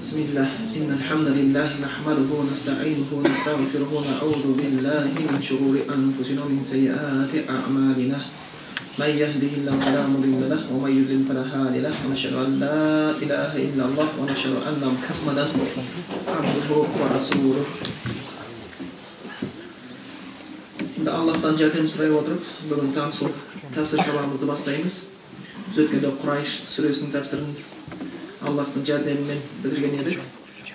Бисмиллах. Инна алхамдулиллахи нахмадуху ва настаинуху ва настагфируху ва наузу биллахи мин шурури анфусина ва мин сайyiати аъмалина. Ман яхдихиллаху фала мудилла лаху ва ман юдлил фала хадия лаху. Ва нашхаду ан ла илаха иллаллах ва нашхаду анна Мухаммадан абдуху ва расулух. Енді Аллахтан жәрдем сұрай отырып, бүгін таң сол тәпсір сабағымызды бастаймыз. Біз өткенде Құрайш сүресінің тәпсірін Аллахтың жәрдемімен бітірген едік.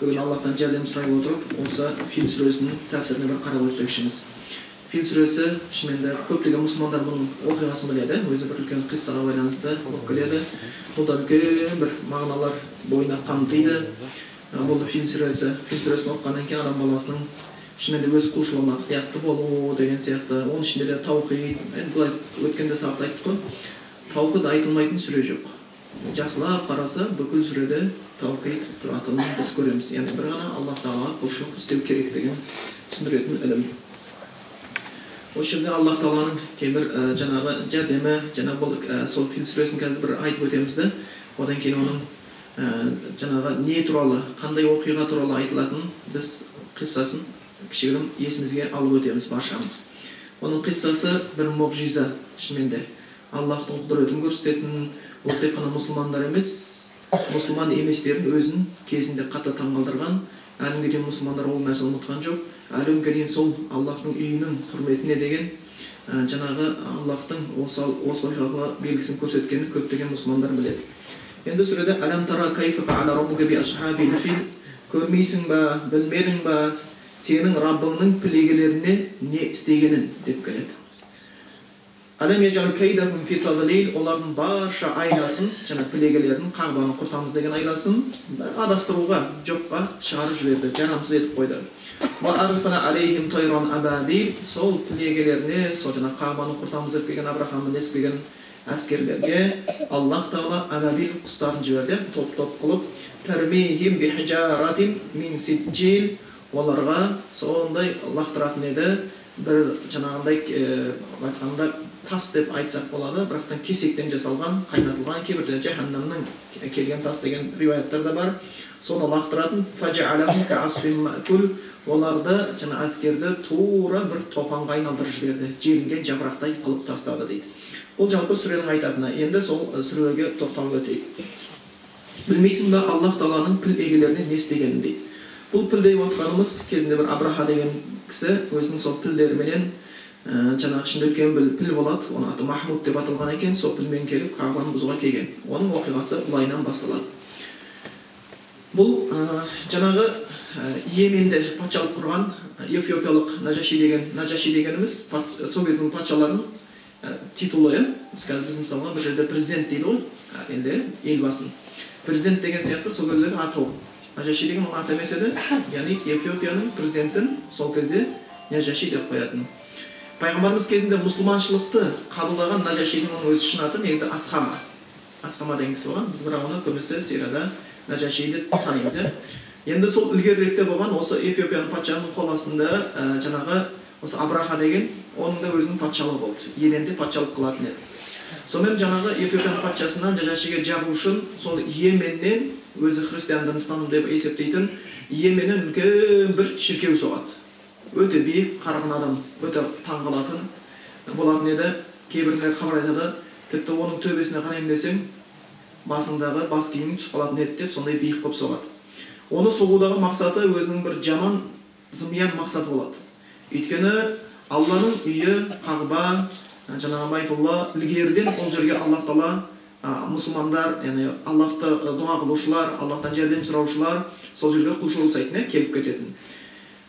Бүгін Аллахтан жәрдем сұрай отырып, осы Фил сүресінің тәпсіріне бір қарап өтпекшіміз. Фил сүресі шынымен де көптеген мұсылмандар бұның оқиғасын біледі, өзі бір үлкен қиссаға байланысты болып келеді. Бұл да үлкен бір мағыналар бойына қамтиды. Бұл да Фил сүресі. Фил сүресін оқығаннан кейін адам баласының шынымен де өз құлшылығына ықтиятты болу деген сияқты, оның ішінде де таухид, енді былай өткенде сабақта айттық қой, таухид айтылмайтын сүре жоқ. Жақсылап қараса, бүкіл сүреде таухид тұратынын біз көреміз. Яғни бір ғана Аллах тағалаға құлшылық істеу керек деген түсіндіретін ілім. Осы жерде Аллах тағаланың кейбір жаңағы жәрдемі, жаңа бұл сол Фил сүресін қазір бір айтып өтеміз де, одан кейін оның жаңағы не туралы, қандай оқиға туралы айтылатынын біз қиссасын кішігірім есімізге алып өтеміз баршамыз. Оның қиссасы бір мұғжиза шынымен де. Аллахтың құдіретін көрсететін, ол тек қана мұсылмандар емес, мұсылман еместердің өзін кезінде қатты таңғалдырған, әлі күнге дейін мұсылмандар ол нәрсені ұмытқан жоқ. Әлі күнге дейін сол Аллахтың үйінің құрметіне деген жаңағы Аллахтың осы оқиғаға белгісін көрсеткенін көптеген мұсылмандар біледі. Енді сүреде «Алам тара кайфа фа'ала раббука би асхабил фил», көрмейсің ба, білмедің ба, сенің Раббыңның пілегелеріне не істегенін деп келеді. Алам яжал кайдахум фи тадлил, олардың барша айласын, жаңа пілегелерін, Қағбаны құртамыз деген айласын адастыруға, жоққа шығарып жіберді, жарамсыз етіп қойды. Ва арсала алейхим тайран абабил, сол пілегелеріне, сол жаңа Қағбаны құртамыз деп келген Абрахамның есіп келген әскерлерге Аллах тағала абабил құстарын жіберді, топ-топ қылып, тармихим бихижаратин мин сиджил, оларға сондай лақтыратын еді, бір жаңағындай айтқанда тас деп айтсақ болады, бірақтан кесектен жасалған, қайнатылған, кейбірде жаһаннамнан келген тас деген риуаяттар да бар. Соны лақтыратын, фажаалахум каасфин маъкул, оларды жаңа әскерді тура бір топанға айналдырып жіберді, желінген жапырақтай қылып тастады дейді. Бұл жалпы сүренің айтатыны. Енді сол сүреге тоқталып өтейік. Білмейсің бе Аллах тағаланың піл егелеріне не істегенін дейді. Бұл піл деп отқанымыз кезінде бір Абраха деген кісі өзінің сол пілдеріменен жаңағы ішінде үлкен бір піл болады, оның аты Махмуд деп аталған екен, сол пілмен келіп Қағбаны бұзуға келген. Оның оқиғасы былайынан басталады. Бұл жаңағы Йеменде патшалық құрған эфиопиялық Нажаши деген, Нажаши дегеніміз сол кездің патшаларының титулы, иә. Біз қазір біз мысалға бір жерде президент дейді ғой, енді елбасын. Президент деген сияқты сол кездегі атау. Нажаши деген оның аты емес еді, яғни Эфиопияның президентін сол кезде Нажаши деп қоятын. Пайғамбарымыз кезінде мұсылманшылықты қабылдаған Нажашидің оның өз шын аты негізі Асхама. Асхама деген кісі болған. Біз бірақ оны көбінесе сирада Нажаши деп танимыз. Енді сол ілгеріректе болған осы Эфиопияның патшаның қол астында жаңағы осы Абраха деген, оның да өзінің патшалығы болды. Йеменде патшалық қылатын еді. Сонымен жаңағы Эфиопияның патшасынан Нажашиге жағу үшін сол Йеменнен, өзі христиан дінін ұстаным деп есептейтін Йеменнен үлкен бір шіркеу соғады. Өте биік, қарғын адам, өте таңғалатын болатын еді. Кейбіреулер хабар айтады, тіпті оның төбесіне қарайын десең, басыңдағы бас киімің түсіп қалатын еді деп сондай биік қылып соғады. Оны соғудағы мақсаты өзінің бір жаман, зымиян мақсаты болады. Өйткені Алланың үйі, Қағба, жаңағы Байтулла, ілгеріден ол жерге Аллах тағала мұсылмандар, яғни Аллахты дұға қылушылар, Аллахтан жәрдем сұраушылар сол жерге құлшылық жасайтын, келіп кететін.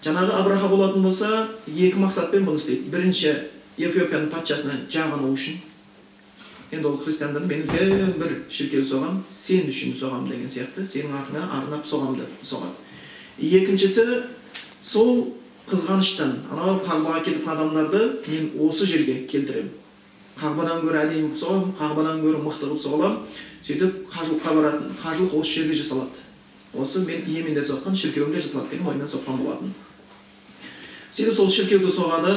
Жаңағы Абраха болатын болса, екі мақсатпен бұны істейді. Бірінші, Эфиопияның патшасына жағыну үшін. Енді ол христиандардың мен үлкен бір шіркеу соғам, сен үшін соғам деген сияқты, сенің атыңа арнап соғам деп соғады. Екіншісі, сол қызғаныштан, анау Қағбаға кететін адамдарды мен осы жерге келтіремін. Қағбадан гөрі әдемі қылып соғамын, Қағбадан гөрі мықты қылып соғаламын. Сөйтіп қажылыққа баратын, қажылық осы жерге жасалады. Осы мен Йеменде соққан шіркеуімде жасалады деген оймен соққан болатын. Сөйтіп сол шіркеуді соғады.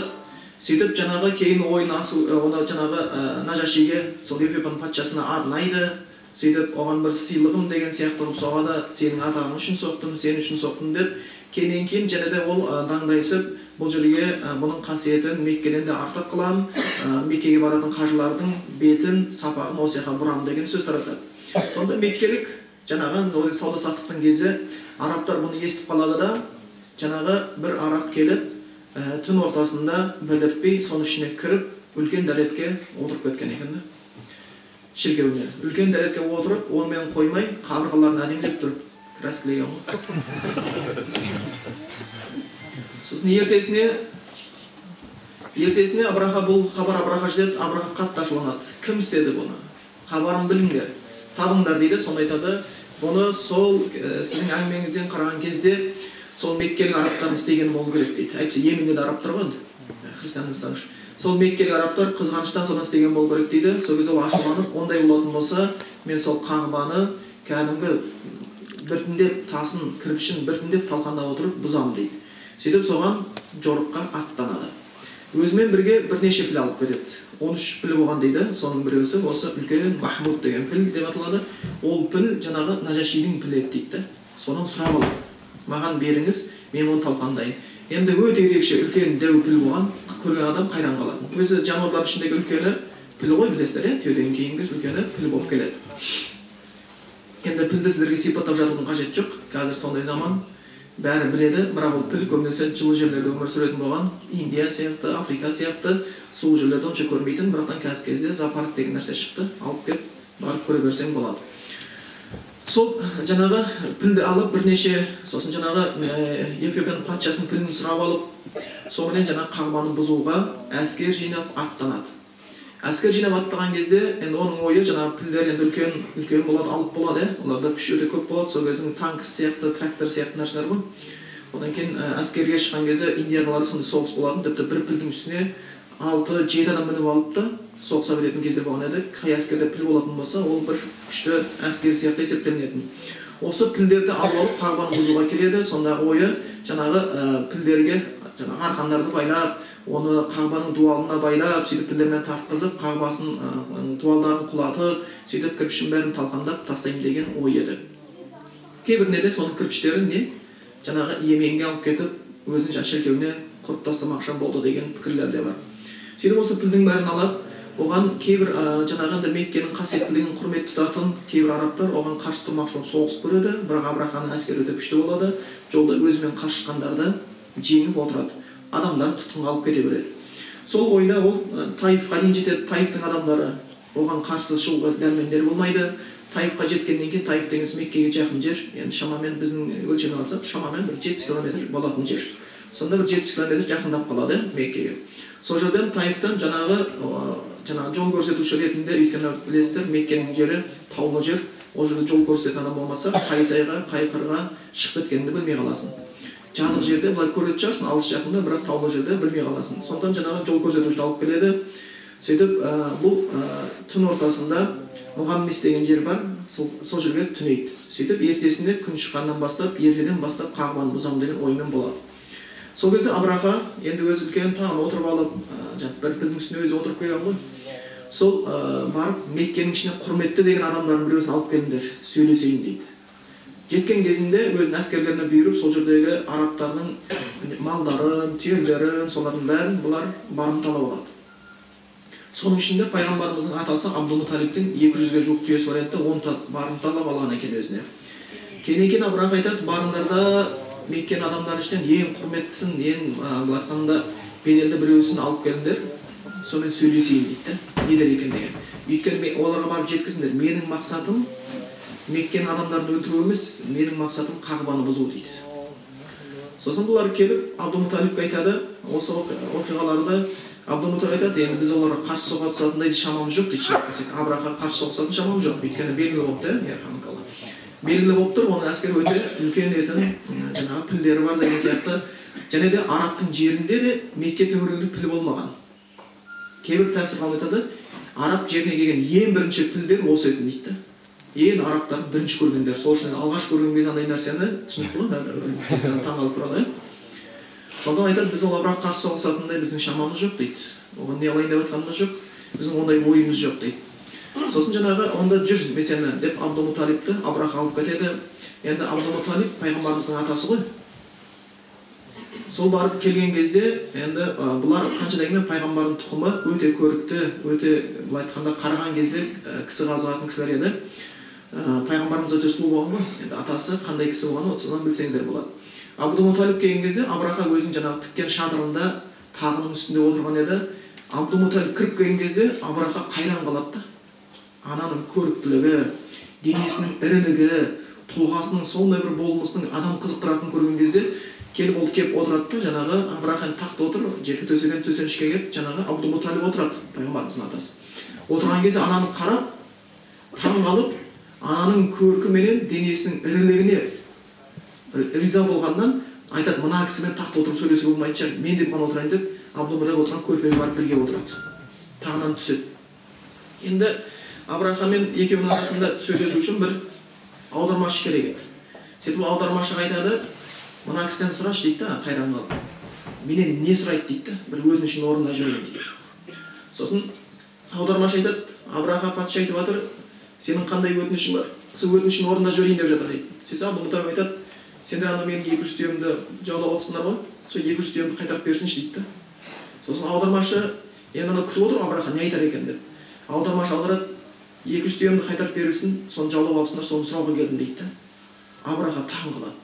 Сөйтіп жаңағы кейін ойын асу, оны жаңағы Нажашиге, сол Эфиопияның патшасына арнайды. Сөйтіп оған бір сыйлығым деген сияқты қылып соғады, сенің атағың үшін соқтым, сен үшін соқтым деп. Кейіннен кейін және де ол даңдайсып, бұл жерге бұның қасиетін Меккеден де артық қыламын, Меккеге баратын қажылардың бетін, сапарын осы жаққа бұрамын деген сөз таратады. Сонда меккелік жаңағы сауда саттықтың кезі арабтар бұны естіп қалады да, жаңағы бір араб келіп түн ортасында білдіртпей соның ішіне кіріп үлкен дәретке отырып кеткен екен да. Шіркеуіне үлкен дәретке отырып, онымен қоймай қабырғаларын әдемілеп тұрып краскілеген ғой. Сосын ертесіне Абраха, бұл хабар Абраха жетеді, Абраха қатты ашуланады. Кім істеді бұны? Хабарын біліңдер, табыңдар дейді. Сонда айтады, бұны сол сіздің әңгімеңізден қараған кезде сол меккелік арабтардың істегені болу керек дейді. Әйтпесе Йеменде де арабтар ғой енді, христиандар. Сол меккелік арабтар қызғаныштан содан істеген болу керек дейді. Сол кезде ол ашуланып, ондай болатын болса, мен сол Қағбаны кәдімгі біртіндеп тасын, кірпішін біртіндеп талқандап отырып бұзамын дейді. Сөйтіп соған жорыққа аттанады. Өзімен бірге бірнеше піл алып кетеді. 13 піл болған дейді. Соның біреусі осы үлкен Махмуд деген піл деп аталады. Ол піл жаңағы Нажашидің пілі еді дейді. Содан сұрап алады. Маған беріңіз, мен оны талқандайын. Енді өте ерекше үлкен дәу піл болған, көрген адам қайран қалады. Өзі жануарлар ішіндегі үлкені піл ғой, білесіздер, иә? Түйеден кейінгі үлкені піл болып келеді. Енді пілді сіздерге сипаттап жатудың қажеті жоқ. Қазір сондай заман, бәрі біледі, бірақ ол піл көбінесе жылы жерлерде өмір сүретін болған. Индия сияқты, Африка сияқты суық жерлерде онша көрмейтін, бірақтан қазіргі кезде зоопарк деген нәрсе шықты, алып келіп барып көре берсең болады. Сол жаңағы пілді алып бірнеше, сосын жаңағы Эфиопияның патшасының пілін сұрап алып, сонымен жаңағы Қағбаны бұзуға әскер жинап аттанады. Әскер жинап аттаған кезде енді оның ойы жаңағы пілдер енді үлкен үлкен болады, алып болады, оларда күш өте көп болады, сол кездің танк сияқты, трактор сияқты нәрселер ғой. Одан кейін әскерге шыққан кезде Индиядаларда сондай соғыс болатын, тіпті бір пілдің үстіне 6-7 адам мініп алып та соғыса беретін кездер болған еді. Қай әскерде піл болатын болса, ол бір күшті әскер сияқты есептелінетін. Осы пілдерді алып алып Қағбаны бұзуға келеді. Сондағы ойы жаңағы пілдерге жаңағы арқандарды байлап, оны Қағбаның дуалына байлап, сөйтіп пілдермен тартқызып, Қағбасын дуалдарын құлатып, сөйтіп кірпішін бәрін талқандап тастаймын деген ой еді. Кейбіріне де соның кірпіштерін не жаңағы Йеменге алып кетіп, өзінің жаңа шіркеуіне құрып тастамақшы болды деген пікірлер де бар. Сөйтіп осы пілдің бәрін алып, оған кейбір жаңағы енді Меккенің қасиеттілігін құрмет тұтатын кейбір арабтар оған қарсы тұрмақшы болып соғысып көреді, бірақ Абраханың әскері өте күшті болады, жолда өзімен қарсы шыққандарды жеңіп отырады, адамдарын тұтқынға алып кете береді. Сол ойда ол Таифқа дейін жетеді. Таифтың адамдары оған қарсы шығуға дәрмендері болмайды. Таифқа жеткеннен кейін, Таиф деген Меккеге жақын жер, енді шамамен біздің өлшеммен алсақ, шамамен бір 70 километр болатын жер. Сонда бір 70 километр жақындап қалады Меккеге. Сол жерден Таифтан жаңағы жол көрсетуші ретінде, өйткені білесіздер, Меккенің жері таулы жер, ол жерде жол көрсететін адам болмаса, қай сайға, қай қырға шығып кеткеніңді білмей қаласың. Жазық жерде былай көретін шығарсың, алыс жақында, бірақ таулы жерде білмей қаласың. Сондықтан жаңағы жол көрсетушіні алып келеді. Сөйтіп бұл түн ортасында Мұғаммис деген жер бар, сол жерге түнейді. Сөйтіп ертесінде күн шыққаннан бастап, ертеден бастап Қағбаны бұзамын деген оймен болады. Сол кезде Абраха енді өзі үлкен тағына отырып алып, бір пілдің үстіне өзі отырып келген ғой. Сол барып Меккенің ішіне құрметті деген адамдардың біреусін алып келіңдер, сөйлесейін дейді. Жеткен кезінде өзінің әскерлеріне бұйырып, сол жердегі арабтардың малдарын, түйелерін, солардың бәрін бұлар барымталап алады. Соның ішінде пайғамбарымыздың атасы Абдулмуталибтің 200-ге жуық түйесі бар еді, оны барымталап алған екен өзіне. Кейіннен Абраха айтады, барыңдар да Меккенің адамдарының ішінен ең құрметтісін, ең былай айтқанда беделді біреусін алып келіңдер, сонымен сөйлесейін дейді, не дер екен деген. Өйткені оларға барып жеткізіңдер, менің мақсатым Меккенің адамдарын өлтіру емес, менің мақсатым Қағбаны бұзу дейді. Сосын бұлар келіп Абдулмуталибке айтады, осы оқиғаларды Абдулмуталиб айтады, енді біз оларға қарсы соғысатындай шамамыз жоқ дейді. Абрахаға қарсы соғысатын шамамыз жоқ, өйткені белгілі болыпты, белгілі болып тұр, оның әскері өте үлкен етін, жаңағы пілдері бар деген сияқты. Және де арабтың жерінде де Мекке төңірегінде піл болмаған. Кейбір тәпсір ғалым айтады, араб жеріне келген ең бірінші пілдер осы етін дейді. Ең арабтардың бірінші көргендер. Сол үшін алғаш көрген кезде андай нәрсені түсінікті ғой, таңғалып тұрады. Содан айтады, біз оларға қарсы соғысатындай біздің шамамыз жоқ дейді. Оған не алайын деп жатқанымыз жоқ, біздің ондай ойымыз жоқ дейді. Сосын жаңағы онда жүр мен сені деп Абдумуталибті Абраха алып кетеді. Енді Абдумуталиб пайғамбарымыздың атасы ғой. Сол барып келген кезде енді бұлар қанша дегенмен пайғамбардың тұқымы өте көрікті, өте былай айтқанда қараған кезде кісі қазығатын кісілер еді. Пайғамбарымыз өте сұлу болған ғой. Енді атасы қандай кісі болғанын содан білсеңіздер болады. Абдумуталиб келген кезде Абраха өзінің жаңағы тіккен шатырында тағының үстінде отырған еді. Абдумуталиб кіріп келген кезде Абраха қайран қалады да. Ананың көріктілігі, денесінің ірілігі, тұлғасының сондай бір болмысының адам қызықтыратынын көрген кезде келіп ол келіп отырады да, жаңағы Абраха тақта отыр, жерге төселген төсенішке келіп жаңағы Абдумуталиб отырады, пайғамбарымыздың атасы. Отырған кезде ананы қарап, таң қалып, ананың көркі менен денесінің ірілігіне риза болғаннан айтады, мына кісімен тақта отырып сөйлесуге болмайтын шығар, мен де бұған отырайын деп Абдумуталиб отырған көрпеге барып бірге отырады. Тағынан түседі. Енді Абраха мен екеуінің арасында сөйлесу үшін бір аудармашы керек еді. Сөйтіп аудармашыға айтады, мына кісіден сұрашы дейді да, қайран қалып. Менен не сұрайды дейді да, бір өтінішін орындап жіберейін дейді. Сосын аудармашы айтады, Абраха патша айтып жатыр, сенің қандай өтінішің бар? Сол өтінішін орындап жіберейін деп жатыр дейді. Сөйтсе Абдумуталиб айтады, сендер ана менің 200 түйемді жаулап алыпсыңдар ғой, сол 200 түйемді қайтарып берсінші дейді да. Сосын аудармашы енді ана күтіп отыр Абраха не айтар екен деп. Аудармашы аударады, 200 түйемді қайтарып берусін, соны жаулап алыпсыңдар, соны сұрауға келдім дейді да. Абраха таң қалады.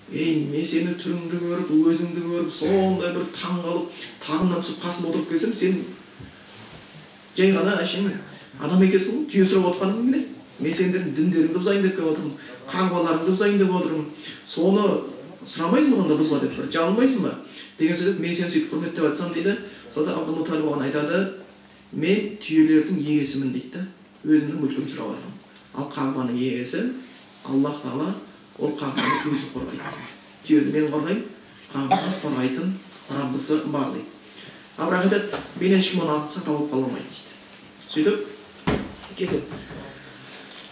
Ей, мен сені түріңді көріп, өзіңді көріп, сондай бір таң қалып, тағымнан түсіп қасыма отырып келсем, сен жай ғана әшейін адам екенсің ғой, түйе сұрап отырғаның не? Мен сендердің діндеріңді бұзайын деп келіп отырмын, қағбаларыңды бұзайын деп отырмын. Соны сұрамайсың ба онда бұзба деп, бір жалынбайсың ба? Деген сөз, мен сені сөйтіп құрметтеп жатсам дейді. Сонда Абдумуталиб оған айтады, мен түйелердің егесімін дейді да, өзімнің мүлкімді сұрап жатырмын. Ал қағбаның егесі Аллах тағала, ол қағбаны өзі қорғайды. Түйені мен қорғаймын, қағбаны қорғайтын Раббысы бар дейді. Абраха айтады, менен ешкім оны алып тастап алып қала алмайды дейді. Сөйтіп кетеді.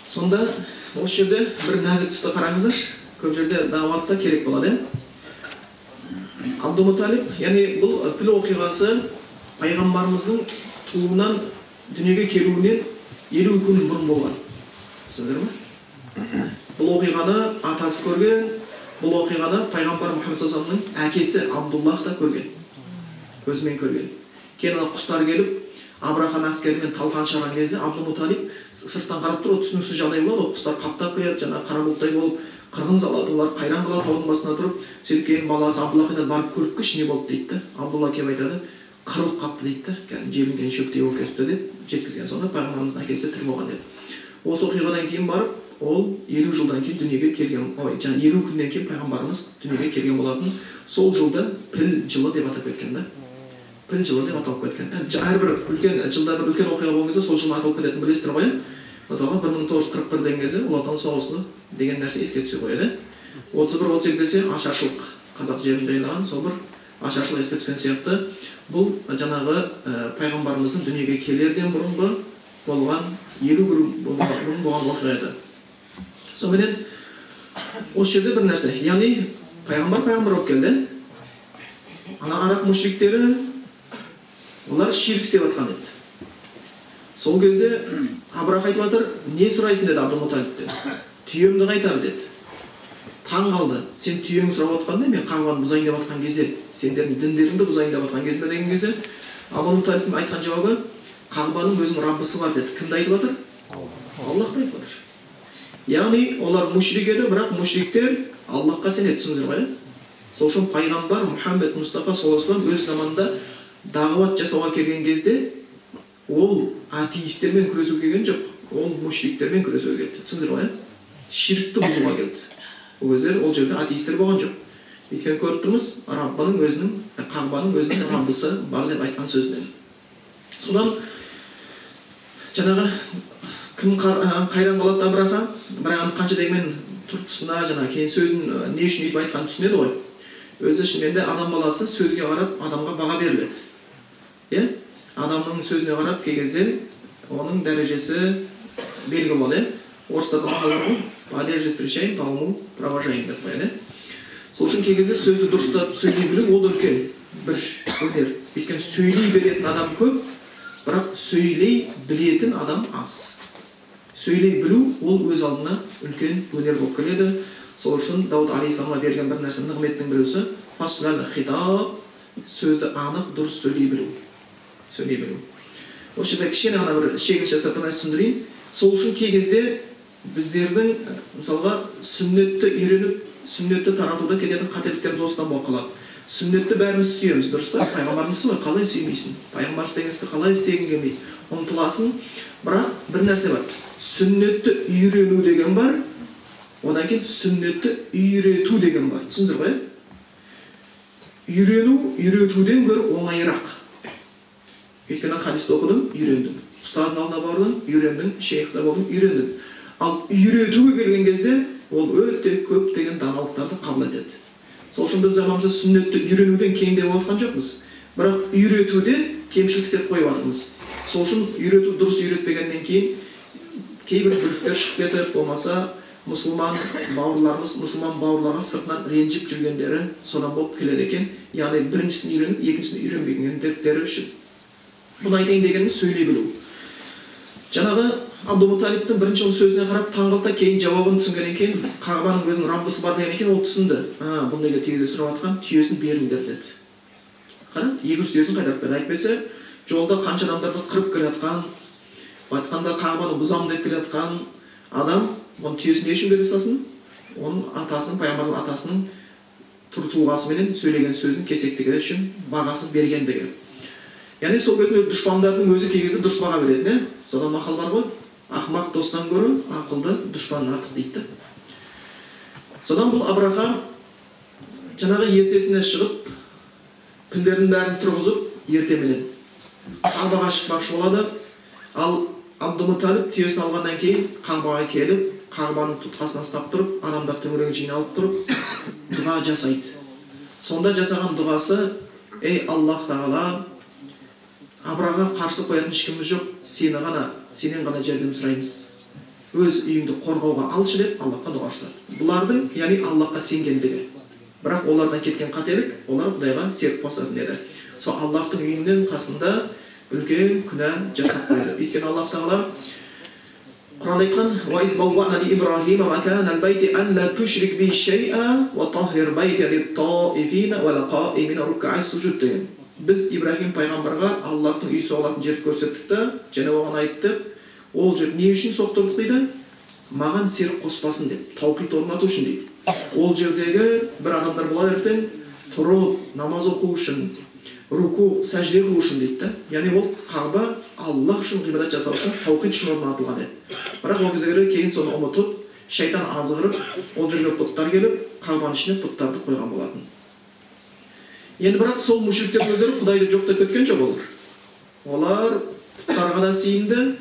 Сонда осы жерде бір нәзік тұсты қараңыздаршы, көп жерде дағуатта керек болады. Абдумуталиб, яғни бұл піл оқиғасы пайғамбарымыздың тууынан дүниеге келуінен 50 күн бұрын болған. Түсіндіңдер ме? Бұл оқиғаны атасы көрген, бұл оқиғаны пайғамбар Мұхаммед саллаллаху алейхи вассаламның әкесі Абдуллах та көрген. Көзімен көрген. Кейін ана құстар келіп Абраханың әскерімен талқан шығарған кезде Абдумуталиб сырттан қарап тұр, түсініксіз жағдай болады, ол құстар қаптап келеді, жаңағы қара бұлттай болып қырғын салады, олар қайран қалады таудың басына тұрып. Сөйтіп кейін баласы Абдуллах айтады, барып көріп келші не болды дейді да. Абдулла келіп айтады, қырылып қапты дейді да, кәдімгі желінген шөптей болып кетіпті деп жеткізген. Сонда пайғамбарымыздың әкесі тірі болған деді. Осы оқиғадан кейін барып ол 50 жылдан кейін дүниеге келген, ой, жаңа 50 күннен кейін пайғамбарымыз дүниеге келген болатын. Сол жылды піл жылы деп атап кеткен да. Піл жылы деп аталып кеткен. Әрбір үлкен жылда бір үлкен оқиға болған кезде сол жылы аталып кететінін білесіздер ғой. Мысалға 1941 деген кезде Ұлы Отан соғысы деген нәрсе еске түсе қояды. 31-32 десе ашаршылық, қазақ жерін жайлаған сол бір ашаршылық еске түскен сияқты. Бұл жаңағы пайғамбарымыздың дүниеге келерден бұрынғы болған 50 күн бұрын болған оқиға еді. Сонымен осы жерде бір нәрсе, яғни пайғамбар пайғамбар болып келді. Ана араб мушриктері олар ширк істеп жатқан еді. Сол кезде Абраха айтып жатыр, не сұрайсың деді Абдумуталибтен. Түйемді қайтар деді. Таң қалды. Сен түйеңді сұрап отқанда, мен қағбаны бұзайын деп жатқан кезде, сендердің діндеріңді бұзайын деп жатқан кезде деген кезде Абдумуталибтің айтқан жауабы, қағбаның өзінің Раббысы бар деді. Кімді айтып жатыр? Аллахты айтып жатыр. Яғни олар мушрик еді, бірақ мушриктер Аллахқа сенеді, түсіндіңдер ғой, Сол үшін пайғамбар Мұхаммед Мұстафа саллаллаху алейхи вассалам өз заманында дағуат жасауға келген кезде ол атеистермен күресуге келген жоқ, ол мушриктермен күресуге келді. Түсіндіңдер ғой, ширкті бұзуға келді. Ол кездер ол жерде атеистер болған жоқ. Өйткені көріп тұрмыз, Раббының өзінің, Қағбаның өзінің Раббысы бар деп айтқан сөзінен. Содан жаңағы кім қайран қалады Абраха, бірақ қанша дегенмен түр-тұсына жаңағы кейін сөзін не үшін өйтіп айтқанын түсінеді ғой. Өзі шынымен де адам баласы сөзге қарап адамға баға беріледі. Иә? Адамның сөзіне қарап кей кезде оның дәрежесі белгілі болады. Орыстарда мақал бар ғой, по одежде встречаем, по уму провожаем деп қояды. Сол үшін кей кезде сөзді дұрыстап сөйлей білу ол үлкен бір өнер. Өйткені сөйлей беретін адам көп, Бірақ сөйлей білетін адам аз. Сөйлей білу ол өз алдына үлкен өнер болып келеді. Сол үшін Дауд алейхиссаламға берген бір нәрсе нығметтің біреусі фаслал хитаб, сөзді анық дұрыс сөйлей білу. Сөйлей білу. Осы жерде кішкене ғана бір шегініс жасап бір нәрсе түсіндірейін. Сол үшін кей кезде біздердің мысалға сүннетті үйреніп, сүннетті таратуда кететін қателіктеріміз осыдан болып қалады. Сүннетті бәріміз сүйеміз, дұрыс па? Пайғамбарымыз ғой, қалай сүймейсің? Пайғамбар істеген істі қалай істегің келмейді? Ұмтыласың. Бірақ бір нәрсе бар. Сүннетті үйрену деген бар, одан кейін сүннетті үйрету деген бар. Түсіндіңіздер ғой, Үйрену, үйретуден гөрі оңайырақ. Өйткені хадисті оқыдым, үйрендім. Ұстаздың алдына бардың, үйрендің, шейхте болдың, үйрендің. Ал үйретуге келген кезде ол өте көптеген даналықтарды қабыл етеді. Сол үшін біз заманымызда сүннетті үйренуден кем деп отқан жоқпыз. Бірақ үйретуде кемшілік істеп қойып жатырмыз. Сол үшін үйрету дұрыс үйретпегеннен кейін кейбір бүліктер шығып кетіп, болмаса мұсылман бауырларымыз, мұсылман бауырларға сыртынан ренжіп жүргендері содан болып келеді екен. Яғни біріншісін үйреніп, екіншісін үйренбегендері үшін. Бұны айтайын дегеніміз сөйлей білу. Жаңағы Абдумуталиптің бірінші оның сөзіне қарап таңғалды, кейін жауабын түсінгеннен кейін Қағбаның өзінің Раббысы бар деген екен, ол түсінді. Бұл неге түйеге сұрап жатқан, түйесін беріңдер деді. Қара, 200 түйесін қайтарып берді. Әйтпесе жолда қанша адамдарды қырып келе жатқан, айтқанда Қағбаны бұзамын деп келе жатқан адам оның түйесін не үшін бере салсын? Оның атасының, пайғамбардың атасының түр тұлғасыменен сөйлеген сөзін кесектігі үшін бағасын бергендігі. Яғни сол кезінде дұшпандардың өзі кей кезде дұрыс баға беретін, Содан мақал бар ғой, ақымақ достан гөрі ақылды дұшпан артық дейді. Содан бұл Абраха жаңағы ертесіне шығып, пілдердің бәрін тұрғызып, ертеменен Қағбаға шықпақшы болады. Ал Абдумуталип түйесін алғаннан кейін Қағбаға келіп, Қағбаның тұтқасына ұстап тұрып, адамдар төңірегін жиналып тұрып, дұға жасайды. Сонда жасаған дұғасы: ей Аллах тағала, Абраға қарсы қоятын ешкіміміз жоқ, сені ғана, сенен ғана жәрдем сұраймыз. Өз үйіңді қорғауға алшы деп Аллахқа дұға жасады. Бұлардың, яғни Аллахқа сенгендігі. Бірақ олардан кеткен қателік, олар Құдайға серік қосатын еді. Сол Аллахтың үйінің қасында үлкен күнә жасап қойды. Өйткені Аллах тағала Құранда айтқан: "Ва из бауана ли Ибрахима макана аль-байти ан ла тушрик би шай'a ва таххир байти лит-таифина ва лақаимина рук'a суджуд" деген. Біз Ибрахим пайғамбарға Аллахтың үй соғылатын жерді көрсеттік та, және оған айттық, ол жер не үшін соқтырдық дейді? Маған серік қоспасын деп, таухид орнату үшін дейді. Ол жердегі бір адамдар болады ертең тұрып намаз оқу үшін, руку, сәжде қылу үшін дейді да. Яғни ол Қағба Аллах үшін ғибадат жасау үшін, таухид үшін орнатылған еді. Бірақ ол кездері кейін соны ұмытып, шайтан азғырып, ол жерге бұттар келіп, Қағбаның ішіне бұттарды қойған болатын. Енді бірақ сол мушриктердің өздері Құдайды жоқ деп кеткен жоқ олар. Олар бұттарға да сиынды,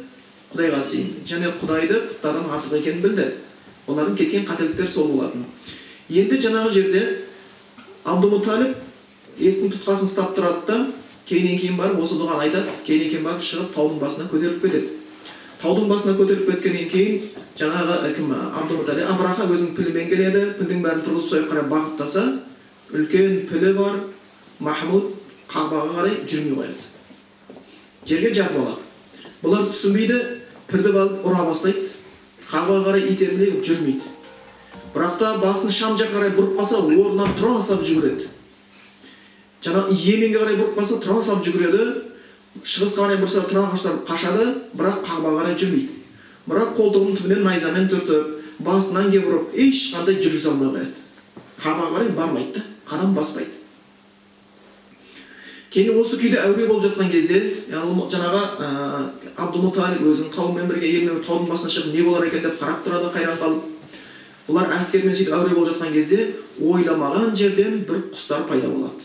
Құдайға сиынды. Және Құдайды бұттардан артық екенін білді. Олардың кеткен қателіктері сол болатын. Енді жаңағы жерде Абдумуталип есіктің тұтқасын ұстап тұрады да, кейіннен кейін барып осы дұғаны айтады, кейіннен кейін барып шығып таудың басына көтеріліп кетеді. Таудың басына көтеріліп кеткеннен кейін жаңағы кім Абдумуталип Абраха өзінің пілімен келеді, пілдің бәрін тұрғызып сол жаққа қарай бағыттаса, үлкен пілі бар Махмуд Қағбаға қарай жүрмей қояды. Жерге жатып алады. Бұлар түсінбейді, пірді алып ұра бастайды. Қағбаға қарай итермелеп жүрмейді. Бірақ та басын Шам жаққа қарай бұрып қалса, орнынан тұра салып жүгіреді. Жаңа Йеменге қарай бұрып қалса, тұра салып жүгіреді. Шығысқа қарай бұрса, тұра қашады, бірақ Қағбаға қарай жүрмейді. Бірақ қолтығының түбінен найзамен түртіп, басынан кеп ұрып, ешқандай жүргізе алмай қояды. Қағбаға қарай бармайды да, қадам баспайды. Кейін осы күйде әуре болып жатқан кезде, жаңағы Абдумуталип өзінің қауымымен бірге елмен таудың басына шығып не болар екен деп қарап тұрады, қайран қалып. Бұлар әскермен сөйтіп әуре болып жатқан кезде ойламаған жерден бір құстар пайда болады.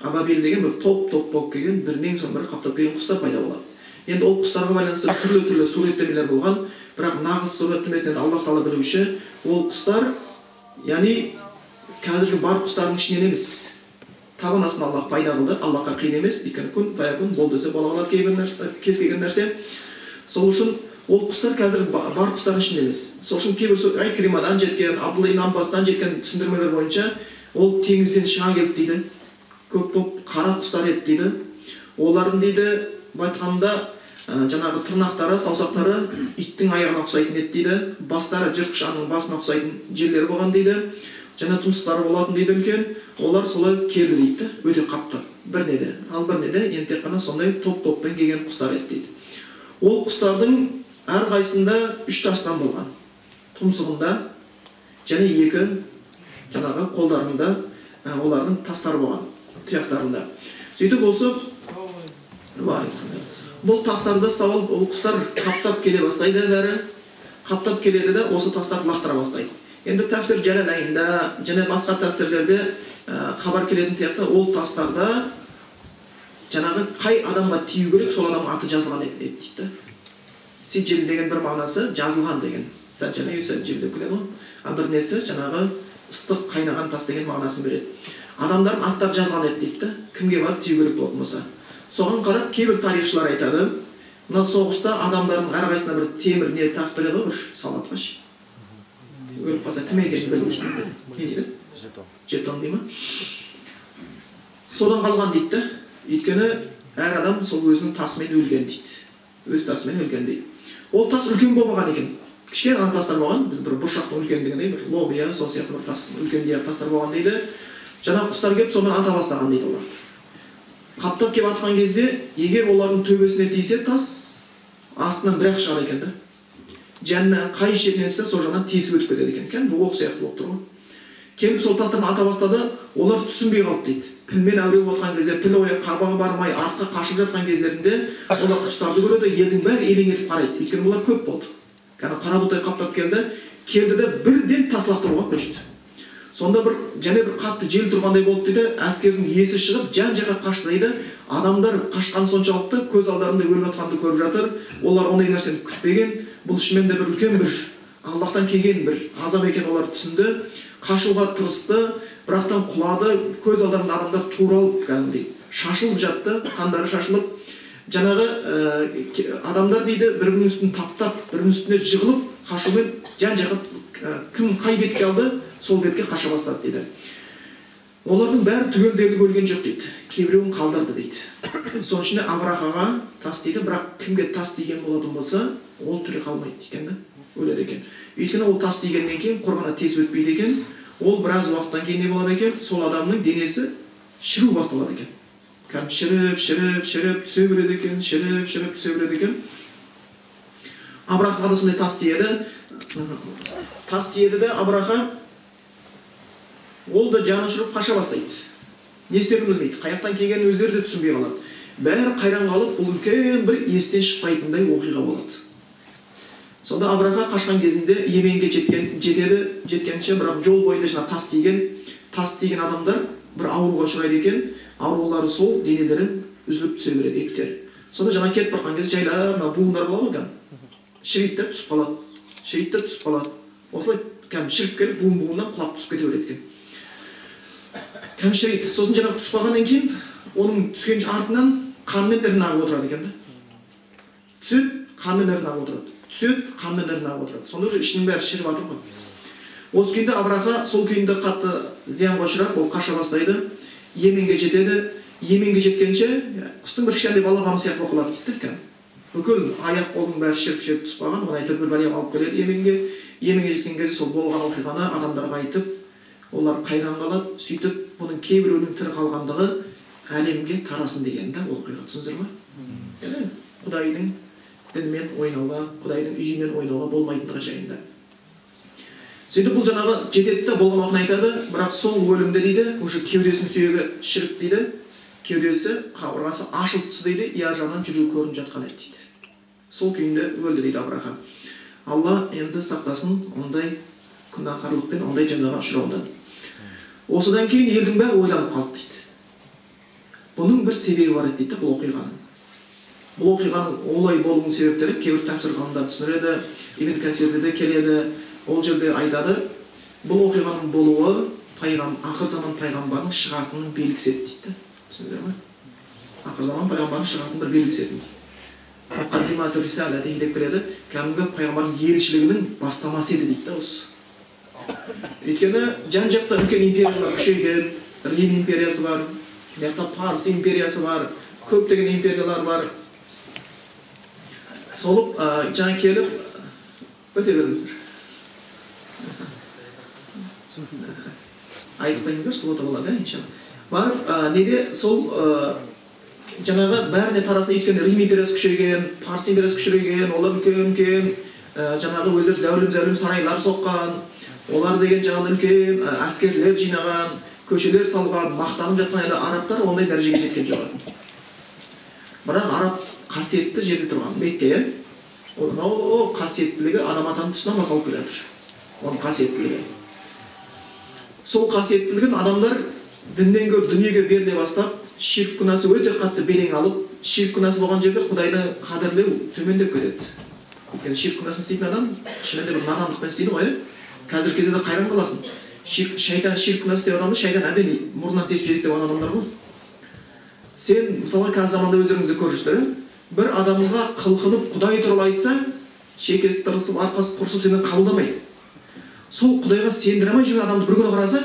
Абабил деген бір топ-топ болып келген, бірінен соң бірі қаптап келген құстар пайда болады. Енді ол құстарға байланысты түрлі-түрлі суреттемелер болған, бірақ нағыз суреттемесін енді Аллах тағала білуші. Ол құстар, яғни қазіргі бар құстардың ішінен емес. Табан астына Аллах пайда қылды, Аллахқа қиын емес, өйткені күн фаякун бол десе бола қалады кез келген нәрсе. Сол үшін ол құстар қазір бар құстардың ішінде емес. Сол үшін кейбір Айкримадан жеткен, Абдулла ибн Аббастан жеткен түсіндірмелер бойынша ол теңізден шыға келді дейді. Көп болып қара құстар еді дейді. Олардың дейді Былай айтқанда, жаңағы тырнақтары, саусақтары иттің аяғына ұқсайтын еді дейді. Бастары жыртқыш аңның басына ұқсайтын жерлері болған дейді. Және тұмсықтары болатын дейді үлкен. Олар солай келді дейді, өте қаптап. Бір неде, ал бір неде енді тек қана сондай топ-топпен келген құстар еді дейді. Ол құстардың әрқайсысында 3 тастан болған. Тұмсығында және 2 жаңағы қолдарында олардың тастары болған, тұяқтарында. Сөйтіп осы бұл тастарды ұстап алып, ол құстар қаптап келе бастайды бәрі. Қаптап келеді де осы тастарды лақтыра бастайды. Енді тәфсир Жәләләйнда және басқа тәфсирлерде хабар келетін сияқты, ол тастарда жаңағы қай адамға тию керек, сол адамның аты жазылған еді дейді. Сижил деген бір мағынасы жазылған деген. Сәджәлә юсәджил деп келеді ғой. Ал бір несі жаңағы ыстық қайнаған тас деген мағынасын береді. Адамдардың аттары жазылған еді дейді, кімге барып тию керек болатын болса. Соған қарап кейбір тарихшылар айтады, мына соғыста адамдардың әрқайсысына бір темір не тағып береді ғой, бір салатқа ше. Өліп қалса кім екенін білу үшін. Не дейді? Жетон. Жетон дей ма? Содан қалған дейді. Өйткені әр адам сол өзінің тасымен өлген дейді. Өз тасымен өлген дейді. Ол тас үлкен болмаған екен. Кішкене ғана тастар болған, біз бір бұршақтың үлкендігіндей, бір лобия, сол сияқты бір тас, үлкен тастар болған дейді. Жаңа құстар келіп сонымен ата бастаған дейді олар. Қаптап келіп атқан кезде, егер олардың төбесіне тисе тас, астынан бір-ақ шығады екен да. Жанына қай жерінен түссе, сол жағынан тесіп өтіп кетеді екен. Кәдімгі оқ сияқты болып тұр ғой. Келіп сол тастарын ата бастады, олар түсінбей қалды дейді. Пілмен әуре болып жатқан кезде, піл ойы қабағы бармай, артқа қашып жатқан кездерінде олар құстарды көреді, елдің бәрі елең етіп қарайды. Өйткені олар көп болды. Кәдімгі қара бұлттай қаптап келді, келді де бірден тас лақтыруға көшті. Сонда бір және бір қатты жел тұрғандай болды дейді, әскердің иесі шығып жан-жаққа қашты дейді. Адамдар қашқан соншалықты көз алдарында өліп жатқанды көріп жатыр. Олар ондай нәрсені күтпеген. Бұл шынымен де бір үлкен бір Аллаһтан келген бір азап екен, олар түсінді. Қашуға тырысты, бірақтан құлады. Көз алдарында адамдар туралып кәдімгідей шашылып жатты, қандары шашылып. Жаңағы адамдар дейді бір-бірінің үстін таптап, бір-бірінің үстіне жығылып, қашумен жан-жаққа кім қай бетке алды, сол бетке қаша бастады дейді. Олардың бәрі түгел дерлік өлген жоқ дейді. Кейбіреуін қалдырды дейді. Соның ішінде Абрахаға тас тиді, бірақ кімге тас тиген болатын болса, ол тірі қалмайды екен да, өледі екен. Өйткені ол тас тигеннен кейін құр ғана тесіп өтпейді екен. Ол біраз уақыттан кейін не болады екен? Сол адамның денесі шіру басталады екен. Кәдімгі шіріп, шіріп, шіріп түсе береді екен, шіріп, шіріп түсе береді екен. Абрахаға да сондай тас тиеді. Тас тиеді де Абраха ол да жаны ұшырып қаша бастайды. Не істерін білмейді. Қаяқтан келгенін өздері де түсінбей қалады. Бәрі қайран қалып, бұл үлкен бір естен шықпайтындай оқиға болады. Сонда Абраха қашқан кезінде Йеменге жетеді, жеткенше бірақ жол бойында жаңа тас тиген адамдар бір ауруға ұшырайды екен. Аурулары сол, денелері үзіліп түсе береді, еттері. Сонда жаңа кетіп барған кезде жайлап мына буындар болады ғой кәдімгі. Шіриді де түсіп қалады, шіриді де түсіп қалады. Осылай кәдімгі шіріп келіп буын-буыннан құлап түсіп кете береді екен. Кәдімгі шіриді. Сосын жаңа түсіп қалғаннан кейін оның түскен артынан қанмен ірін ағып отырады екен да. Түседі, қанмен ірін ағып отырады. Түседі, қанмен ірін ағып отырады. Сонда уже ішінің бәрі шіріп жатыр ғой. Осы күйінде Абраха сол күйінде қатты зиянға ұшырап, ол қаша бастайды. Йеменге жетеді. Йеменге жеткенше құстың бір кішкентай балапаны сияқты болып қалады дейді екен. Бүкіл аяқ қолының бәрі шіріп-шіріп түсіп қалған. Оны әйтеуір бір бәле алып келеді Йеменге. Йеменге жеткен кезде сол болған оқиғаны адамдарға айтып, олар қайран қалады. Сөйтіп бұның кейбіреуінің тірі қалғандығы әлемге тарасын деген да ол оқиға, түсіндіңіздер ме? Яғни Құдайдың дінімен ойнауға, Құдайдың үйімен ойнауға болмайтындығы жайында. Сөйтіп бұл жаңағы жетеді де болған оқиғаны айтады, бірақ сол өлімде дейді, уже кеудесінің сүйегі шіріп дейді, кеудесі, қабырғасы ашылып түсті дейді, ар жағынан жүрегі көрініп жатқан еді дейді. Сол күйінде өлді дейді Абраха. Алла енді сақтасын ондай күнәһарлық пен ондай жазаға ұшыраудан. Осыдан кейін елдің бәрі ойланып қалды дейді. Бұның бір себебі бар еді дейді бұл оқиғаның. Бұл оқиғаның олай болуының себептері кейбір тәпсір ғалымдар түсіндіреді, Ибн Кәсирде де келеді, ол жерде айтады, бұл оқиғаның болуы ақыр заман пайғамбарының шығатынының белгісі еді дейді. Түсіндіңіздер ме? Ақыр заман пайғамбарының шығатынының бір белгісі еді. Мұқаддимату рисалати деп келеді, кәдімгі пайғамбардың елшілігінің бастамасы еді дейді да осы. Өйткені жан-жақта үлкен империялар күшейген, Рим империясы бар, мына жақта Парсы империясы бар, көптеген империялар бар. Сол жаңа келіп өте беріңіздер. Айтып қойыңыздар, суббота болады, иншалла. Барып, неде сол жаңағы бәріне тарасын, өйткені Рим империясы күшейген, Парсы империясы күшейген, олар үлкен-үлкен жаңағы өздері зәулім-зәулім сарайлар соққан, олар деген жаңағы үлкен әскерлер жинаған, көшелер салған, мақтанып жатқан әлі арабтар ондай дәрежеге жеткен жоқ. Бірақ араб қасиетті жерде тұрған Мекке, оның қасиеттілігі адам атаның тұсынан басталып келе жатыр. Оның қасиеттілігі. Сол қасиеттілігін адамдар діннен гөрі дүниеге беріле бастап, ширк күнәсі өте қатты белең алып, ширк күнәсі болған жерде Құдайды қадірлеу төмендеп кетеді. Өйткені ширк күнәсін істейтін адам шынымен де бір надандықпен істейді ғой. Қазіргі кезде де қайран қаласың. Шайтан ширк күнәсі істеп адамды шайтан әбден мұрнынан тесіп жетеді деп адамдар ғой. Сен мысалға қазір заманда өздеріңіз де көріп жүрсіздер, бір адамға қылқынып Құдай туралы айтсаң, шекесі тырысып, арқасы құрысып сені қабылдамайды. Сол Құдайға сендіре алмай жүрген адамды бір күні қарасаң,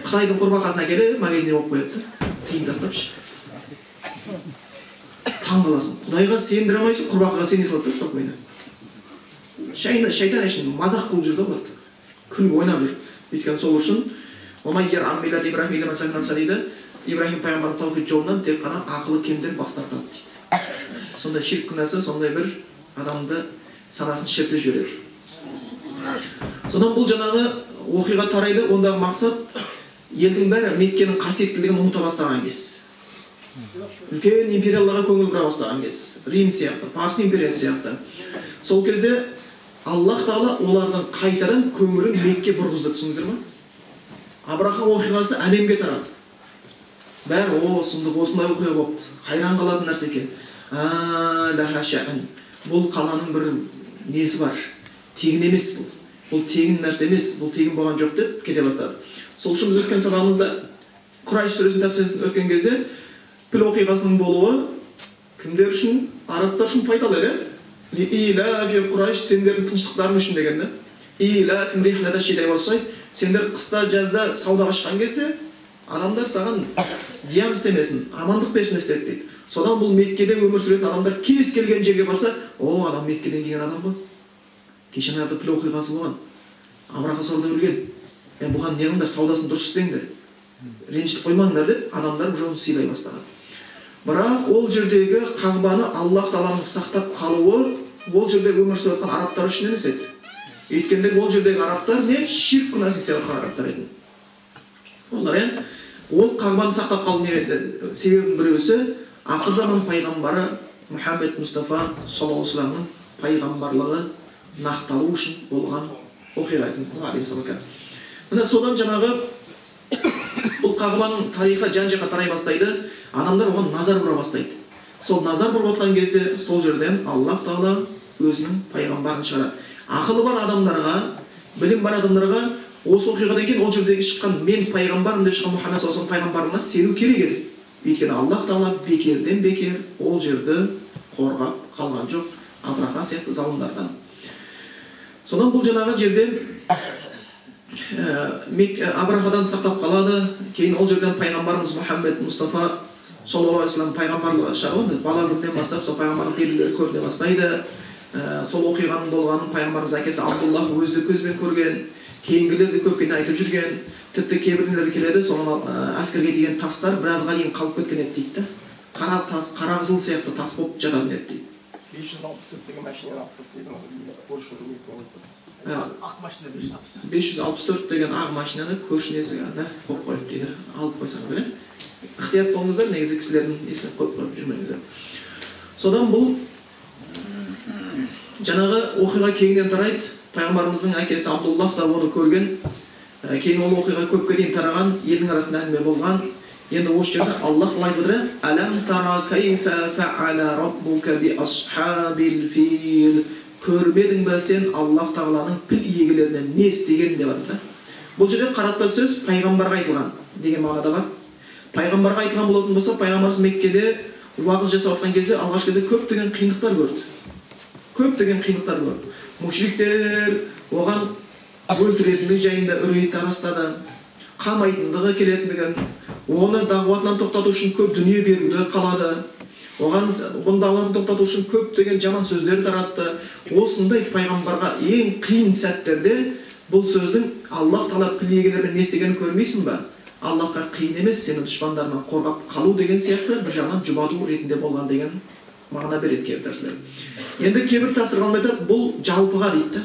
Қытайдың құрбақасын әкеліп магазинге қойып қояды да, тиын тастапшы. Таң қаласың. Құдайға сендіре алмай жүріп, құрбақаға сене салады да спокойно. Шайтан әшейін мазақ қылып жүр да оларды. Күліп ойнап жүр. Өйткені сол үшін дейді, Ибраһим пайғамбардың таухид жолынан тек қана ақылы кемдер бас тартады дейді. Сондай ширк күнәсі сондай бір адамды санасын шіртіп жібереді. Содан бұл жаңағы оқиға тарайды. Ондағы мақсат елдің бәрі Меккенің қасиеттілігін ұмыта бастаған кез. Үлкен империяларға көңіл бұра бастаған кез. Рим сияқты, Парсы империясы сияқты. Сол кезде Аллах тағала олардың қайтадан көңілін Мекке бұрғызды, түсіндіңіздер ме? Абраха оқиғасы әлемге тарады. Бәрі о, сұмдық, осындай оқиға болыпты. Қайран қалатын нәрсе екен. Бұл қаланың бір несі бар. Тегін емес бұл. Бұл тегін нәрсе емес, бұл тегін болған жоқ деп кете бастады. Сол үшін біз өткен сабағымызда Құрайш сүресінің тәпсірін өткен кезде піл оқиғасының болуы кімдер үшін? Арабтар үшін пайдалы еді. Лиилафи Құрайш, сендердің тыныштықтарың үшін деген. Илафи рихлата шитай уассайф, сендер қыста жазда саудаға шыққан кезде адамдар саған зиян істемесін, амандық берсін істеді дейді. Содан бұл Меккеде өмір сүретін адамдар кез келген жерге барса, о, адам Меккеден келген адам ғой. Кеше ана піл оқиғасы болған. Абраха сорда өлген. Бұған не қылыңдар, саудасын дұрыс істеңдер, ренжітіп қоймаңдар деп адамдар уже оны сыйлай бастаған. Бірақ ол жердегі Қағбаны Аллах тағаланың сақтап қалуы ол жерде өмір сүріп жатқан арабтар үшін емес еді. Өйткені ол жердегі арабтар не ширк күнәсін істеп жатқан арабтар еді. Олар ол Қағбаны сақтап қалу себебінің біреусі ақыр заман пайғамбары Мұхаммед Мұстафа саллаллаху алейхи вассаламның пайғамбарлығы нақталу үшін болған оқиға еді. Міне содан жаңағы бұл Қағбаның тарихы жан-жаққа тарай бастайды, адамдар оған назар бұра бастайды. Сол назар бұрып отқан кезде сол жерден Аллах тағала өзінің пайғамбарын шығарады. Ақылы бар адамдарға, білім бар адамдарға осы оқиғадан кейін ол жердегі шыққан мен пайғамбармын деп шыққан Мұхаммед саллаллаху алейхи вассалам пайғамбарына сену керек еді. Өйткені Аллах тағала бекерден бекер ол жерді қорғап қалған жоқ Абраха сияқты залымдардан. Содан бұл жаңағы жерде Абрахадан сақтап қалады. Кейін ол жерден пайғамбарымыз Мұхаммед Мұстафа саллаллаху алейхи вассалам пайғамбарлығы шығады. Бала күнінен бастап сол пайғамбарлық белгілері көріне бастайды. Сол оқиғаның болғанын пайғамбарымыз әкесі Абдуллах өзі де көзбен көрген, кейінгілер де көпке дейін айтып жүрген. Тіпті кейбіреулер келеді, соның әскерге тиген тастар біразға дейін қалып кеткен еді дейді. Қара тас, қара қызыл сияқты тас болып жататын еді дейді. 564 деген машинаны алып тастайды, көршінің несіне қойып қойды. Ақ машина 564. 564 деген ақ машинаны көрші несіне қойып қойып дейді. Алып қойсаңыздар, ықтият болыңыздар, негізі кісілердің несіне қойып қойып жүрмеңіздер. Содан бұл жаңағы оқиға кеңінен тарайды. Пайғамбарымыздың әкесі Абдуллах та оны көрген. Кейін ол оқиға көпке дейін тараған, елдің арасында әңгіме болған. Енді осы жерде Аллах былай айтып отыр: «Алам тара кайфа фаала раббука би асхабил фил». Көрмедің бе сен Аллах тағаланың піл иегелеріне не істегенін деп жатыр. Бұл жерде қаратпа сөз пайғамбарға айтылған деген мағынада бар. Пайғамбарға айтылған болатын болса, пайғамбарымыз Меккеде уағыз жасап жатқан кезде алғашқы кезде көптеген қиындықтар көрді. Көптеген қиындықтар көрді. Мушриктер оған өлтіретіндігі жайында үрей тарастады, қамайтындығы келетіндігін, оны дағуатынан тоқтату үшін көп дүние беруді қалады. Оған бұның дағуатын тоқтату үшін көптеген жаман сөздер таратты. Осындай пайғамбарға ең қиын сәттерде бұл сөздің Аллах тағала піл егелерімен не істегенін көрмейсің ба? Аллахқа қиын емес сені дұшпандарынан қорғап қалу деген сияқты бір жағынан жұбату ретінде болған деген мағына береді кейбір тәпсірлер. Енді кейбір тәпсір ғалым айтады, бұл жалпыға дейді да.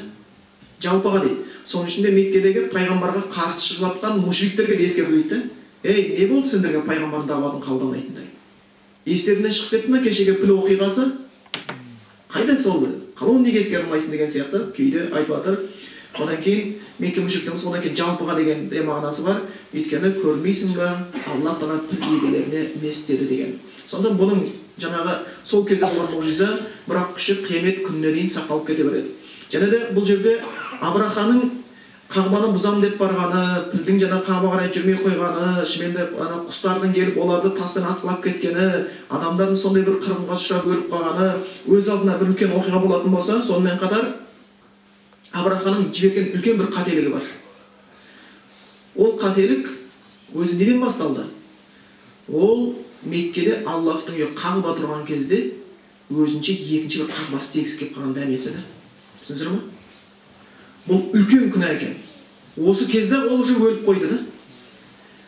Жалпыға дейді. Соның ішінде Меккедегі пайғамбарға қарсы шығып жатқан мушриктерге де ескерту дейді да. Ей, не болды сендерге пайғамбардың дағуатын қабылдамайтындай? Естерінен шығып кетті ме кешегі піл оқиғасы? Қайда сол? Қалай оны неге еске алмайсың деген сияқты күйде айтып жатыр. Одан кейін Мекке мушриктеріміз, одан кейін жалпыға деген де мағынасы бар. Өйткені көрмейсің ба, Аллах тағала піл иелеріне не істеді деген. Сонда бұның жаңағы сол кезде болған мұғжиза, бірақ күші қиямет күніне дейін сақталып кете береді. Және де бұл жерде Абраханың Қағбаны бұзам деп барғаны, пілдің жаңа Қағба қарай жүрмей қойғаны, шынымен де ана құстардың келіп оларды таспен атқылап кеткені, адамдардың сондай бір қырғынға ұшырап өліп қалғаны өз алдына бір үлкен оқиға болатын болса, сонымен қатар Абраханың жіберген үлкен бір қателігі бар. Ол қателік өзі неден басталды? Ол Меккеде Аллахтың үйі Қағба тұрған кезде өзінше екінші бір Қағба істегісі келіп қалған дәмесі да. Түсіндіңіздер ме? Бұл үлкен күнә екен. Осы кезде ол уже өліп қойды да.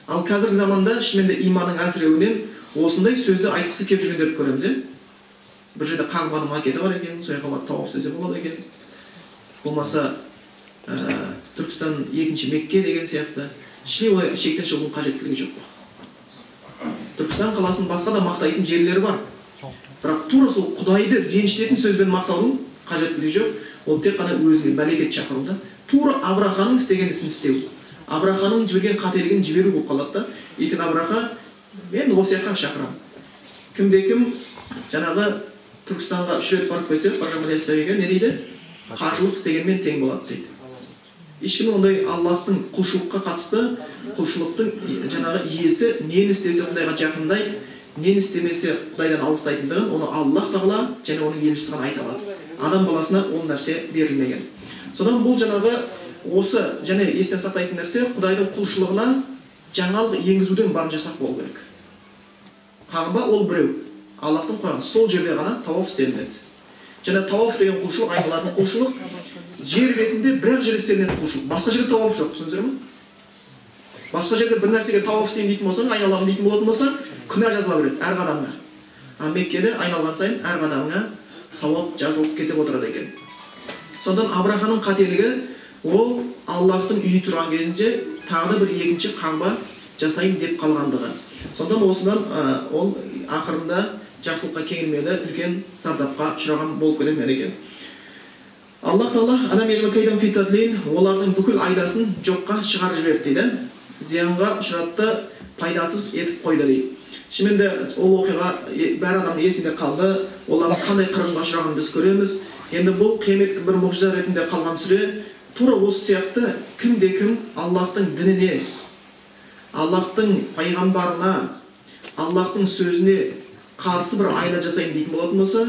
Ал қазіргі заманда шынымен де иманның әлсіреуінен осындай сөзді айтқысы келіп жүргендерді көреміз, е? Бір жерде Қағбаның макеті бар екен, сол жаққа барып тауап істесе болады екен. Болмаса Түркістан екінші Мекке деген сияқты. Шынымен олай шектен шығудың қажеттілігі жоқ. Түркістан қаласының басқа да мақтайтын жерлері бар. Бірақ тура сол Құдайды ренжітетін сөзбен мақтаудың қажеттілігі жоқ. Ол тек қана өзіне бәлекет шақыру да. Тура Абраханың істеген ісін істеу. Абраханың жіберген қателігін жіберу болып қалады да. Өйткені Абраха, мен осы жаққа шақырамын. Кімде кім жаңағы Түркістанға 3 рет барып келсе, Қожа Алейхиссалам не дейді? Қажылық істегенмен тең болады дейді. Ешкім ондай Аллахтың құлшылыққа қатысты, құлшылықтың жаңағы иесі нені істесе Құдайға жақындайды, нені істемесе Құдайдан алыстайтындығын оны Аллах тағала және оның елшісі ғана айта алады. Адам баласына ол нәрсе берілмеген. Содан бұл жаңағы осы және есте сақтайтын нәрсе, Құдайдың құлшылығына жаңалық енгізуден барынша сақ болу керек. Қағба ол біреу, Аллахтың қойған, сол жерде ғана тауаф істелінеді. Және тауаф деген құлшылық, айналатын құлшылық, жер бетінде бір-ақ жерде істелінетін құлшылық. Басқа жерде тауаф жоқ, түсіндіңіздер ме? Басқа жерде бір нәрсеге тауаф істеймін дейтін болсаң, айналамын дейтін болатын болсаң, күнә жазыла береді әр қадамыңа. Ал Меккеде айналған сайын әр қадамыңа сауап жазылып кетіп отырады екен. Сондан Абраханың қателігі, ол Аллахтың үйі тұрған кезінде тағы да бір екінші Қағба жасайын деп қалғандығы. Сондан осыдан ол ақырында жақсылыққа кеңілмеді, үлкен зардапқа ұшыраған болып келеді екен. Аллах тағала адам ежл кайдан фи тадлил, олардың бүкіл айдасын жоққа шығарып жіберді дейді. Зиянға ұшыратты, пайдасыз етіп қойды дейді. Шынымен де ол оқиға бәр адамның есінде қалды. Олардың қандай қырғынға ұшырағанын біз көреміз. Енді бұл қиямет бір мұғжиза ретінде қалған сүре тура осы сияқты кімде кім Аллахтың дініне, Аллахтың пайғамбарына, Аллахтың сөзіне қарсы бір айла жасайын дейтін болатын болса,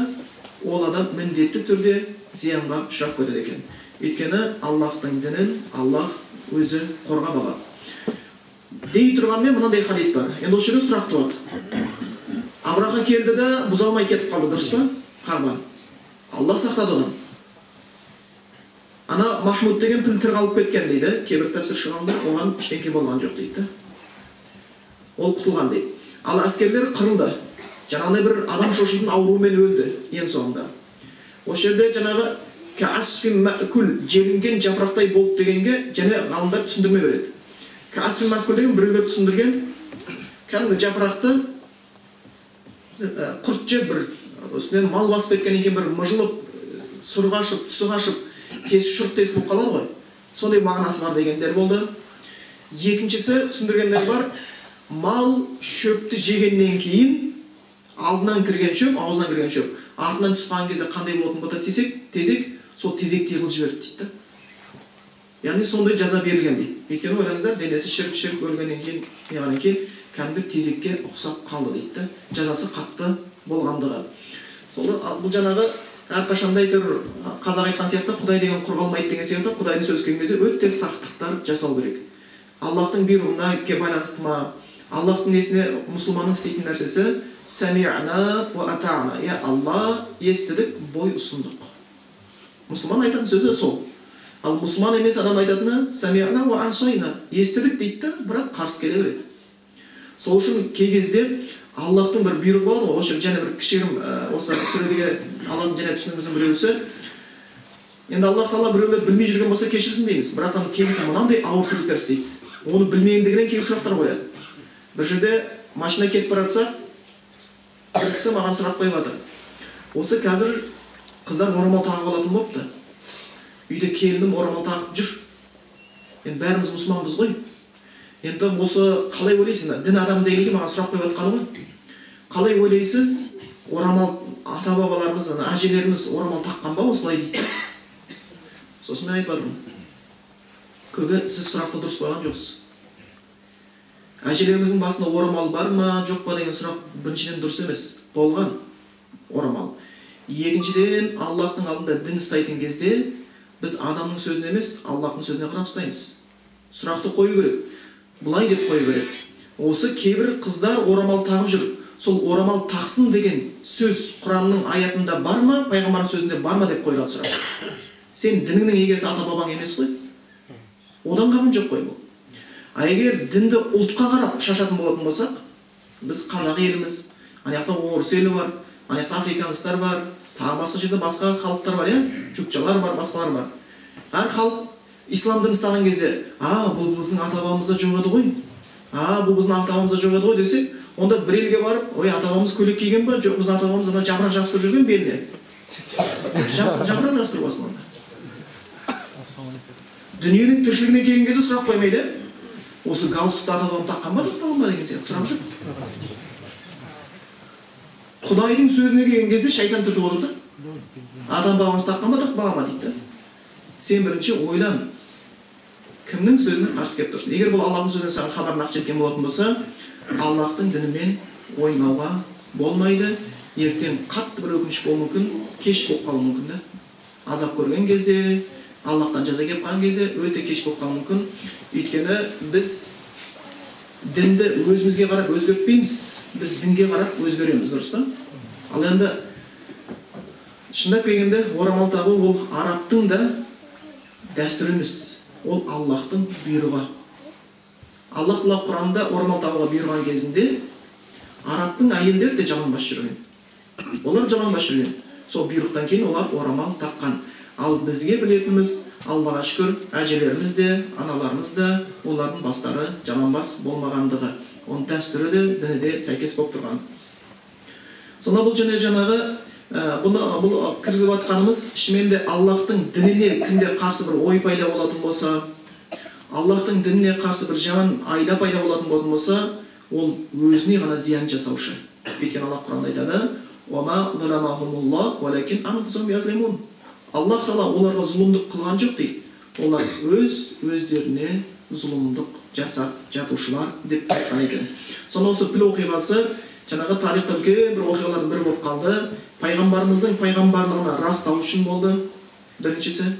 ол адам міндетті түрде зиянға ұшырап кетеді екен. Өйткені Аллахтың дінін Аллах өзі қорғап алады. Дей тұрғанмен мынандай хадис бар. Енді осы жерде сұрақ туады. Абраха келді де бұза алмай кетіп қалды, дұрыс па? Қағба. Аллах сақтады одан. Ана Махмуд деген піл тірі қалып кеткен дейді. Кейбір тәпсір ғалымдар оған ештеңе болған жоқ дейді. Ол құтылған дейді. Ал әскерлер қырылды. Жаңағындай бір адам шошитын аурумен өлді ең соңында. Осы жерде жаңағы кәасфин мәкүл, желінген жапырақтай болды дегенге және ғалымдар түсіндірме береді. Кәасфин мәкүл деген біреулер түсіндірген, кәдімгі жапырақты құрт жеп, бір үстінен мал басып кеткеннен кейін бір мыжылып, сұры қашып, түсі қашып, тесік шұрқ тесік болып қалады ғой. Сондай мағынасы бар дегендер болды. Екіншісі түсіндіргендер бар, мал шөпті жегеннен кейін алдынан кірген шөп, аузынан кірген шөп, артынан түсіп қалған кезде қандай болатын болса тезек, сол тезектей қылып жіберді дейді. Яғни сондай жаза берілген дейді. Өйткені ойлаңыздар, денесі шіріп-шіріп өлгеннен кейін, неғаннан кейін кәдімгі тезекке ұқсап қалды дейді. Жазасы қатты болғандығы. Сонда бұл жаңағы әрқашанда әйтеуір қазақ айтқан сияқты Құдай деген құр қалмайды деген сияқты Құдайдың сөзі келген кезде өте сақтықтар жасау керек. Аллахтың бұйрығына байланысты ма, Аллахтың несіне мұсылманның істейтін нәрсесі сәми'на уа атa'на. Я Алла, естідік, бой ұсындық. Мұсылман айтатын сөзі сол. Ал мұсылман емес адам айтатыны сәми'на уа асайна. Естідік дейді да, бірақ қарсы келе береді. Сол үшін кей кезде Аллахтың бір бұйрығы болады ғой, осы және бір кішігірім осы сүредегі алатын және түсінігіміздің біреусі. Енді Аллах тағала біреулер білмей жүрген болса кешірсін дейміз, бірақ кей кезде мынандай ауыр тірліктер істейді. Оны білмегендігінен кейін сұрақтар қояды. Бір жерде машина кетіп бара жатса, бір кісі маған сұрақ қойып жатыр. Осы қазір қыздар орамал тағып алатын болыпты. Үйде келінім орамал тағып жүр. Енді бәріміз мұсылманбыз ғой. Енді осы қалай ойлайсың, дін адамы деген кейін маған сұрақ қойып жатқаны ғой. Қалай ойлайсыз, орамал ата-бабаларымыз, әжелеріміз орамал таққан ба осылай дейді. Сосын мен айтып жатырмын. Көке, сіз сұрақты дұрыс қойған жоқсыз. Әжелеріміздің басында орамал бар ма, жоқ па деген сұрақ біріншіден дұрыс емес. Болған орамал. Екіншіден, Аллахтың алдында дін ұстайтын кезде біз адамның сөзіне емес, Аллахтың сөзіне қарап ұстаймыз. Сұрақты қою керек. Былай деп қою керек. Осы кейбір қыздар орамал тағып жүр. Сол орамал тақсын деген сөз Құранның аятында бар ма, пайғамбардың сөзінде бар ма деп қойылады сұрақ. Сен дініңнің егесі ата-бабаң емес қой. Одан қалған жоқ қой бұл. А егер дінді ұлтқа қарап шашатын болатын болсақ, біз қазақ еліміз, ана жақта орыс елі бар, ана жақта африканецтер бар, тағы басқа жерде басқа халықтар бар, иә? Чукчалар бар, басқалар бар. Әр халық ислам дінін ұстаған кезде, а, бұл біздің ата-бабамызда жоқ еді ғой, а, бұл біздің ата-бабамызда жоқ еді ғой десек, онда бір елге барып, ой, ата-бабамыз көйлек киген ба? Жоқ, біздің ата-бабамыз ана жапырақ жабыстырып жүрген беліне. Жапырақ жабыстырып алсын онда. Дүниенің тіршілігіне келген кезде сұрақ қоймайды. Осы галстукты ата-бабам таққан ба, тақпаған ба деген сияқты сұрақ жоқ. Құдайдың сөзіне келген кезде шайтан түртіп отыр да. Ата-бабамыз таққан ба, тақпаған ба дейді. Сен бірінші ойлан, кімнің сөзіне қарсы келіп тұрсың. Егер бұл Аллахтың сөзіне саған хабар нақты жеткен болатын болса, Аллахтың дінімен ойнауға болмайды. Ертең қатты бір өкініш болуы мүмкін, кеш болып қалуы мүмкін да. Азап көрген кезде, Аллахтан жаза келіп қалған кезде өте кеш болып қалуы мүмкін. Өйткені біз дінді өзімізге қарап өзгертпейміз, біз дінге қарап өзгереміз, дұрыс па? Ал енді шындап келгенде орамал тағу ол арабтың да дәстүрі емес, ол Аллахтың бұйрығы. Аллах тағала Құранда орамал тағуға бұйырған кезінде арабтың әйелдері де жалаңбас жүрген. Олар жалаңбас жүрген. Сол бұйрықтан кейін олар орамал таққан. Ал бізге білетініміз, Аллаға шүкір, әжелеріміз де, аналарымыз да олардың бастары жалаңбас болмағандығы. Оның дәстүрі де, діні де сәйкес болып тұрған. Сонда бұл және жаңағы бұны бұл кіргізіп жатқанымыз, шынымен де Аллахтың дініне кімде қарсы бір ой пайда болатын болса, Аллахтың дініне қарсы бір жаман айда пайда болатын болса, ол өзіне ғана зиян жасаушы. Өйткені Аллах Құранда айтады: «Уама заламахумуллах, уалакин анфусахум язлимун». Аллах тағала оларға зұлымдық қылған жоқ дейді. Олар өз өздеріне зұлымдық жасап жатушылар деп айтқан екен. Сонда осы піл оқиғасы жаңағы тарихта үлкен бір оқиғалардың бірі болып қалды. Пайғамбарымыздың пайғамбарлығына растау үшін болды біріншісі.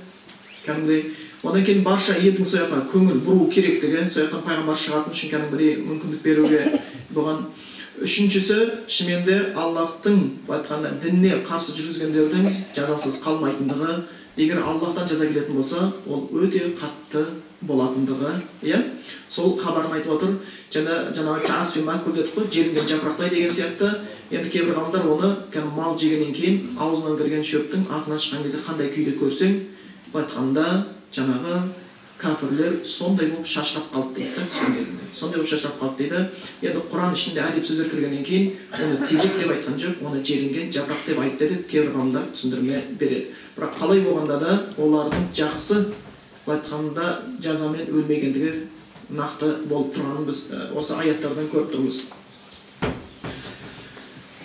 Кәдімгідей. Одан кейін барша елдің сол жаққа көңіл бұру керектігі, сол жақтан пайғамбар шығатын үшін кәдімгідей мүмкіндік беруге болған. Үшіншісі, шынымен де Аллахтың айтқанда дініне қарсы жүргізгендердің жазасыз қалмайтындығы, егер Аллахтан жаза келетін болса, ол өте қатты болатындығы, иә? Сол хабарын айтып отыр. Және жаңағы касфи мәкул дедік қой, желінген жапырақтай деген сияқты. Енді кейбір ғалымдар оны кәдімгі мал жегеннен кейін аузынан кірген шөптің артынан шыққан кезде қандай күйде көрсең, айтқанда жаңағы кәпірлер сондай болып шашырап қалды дейді да, түскен кезінде. Сондай болып шашырап қалды дейді. Енді Құран ішінде әдеп сөздер кіргеннен кейін оны тезек деп айтқан жоқ, оны желінген жапырақ деп айтты деп кейбір ғалымдар түсіндірме береді. Бірақ қалай болғанда да олардың жақсы айтқанда жазамен өлмегендігі нақты болып тұрғанын біз осы аяттардан көріп тұрмыз.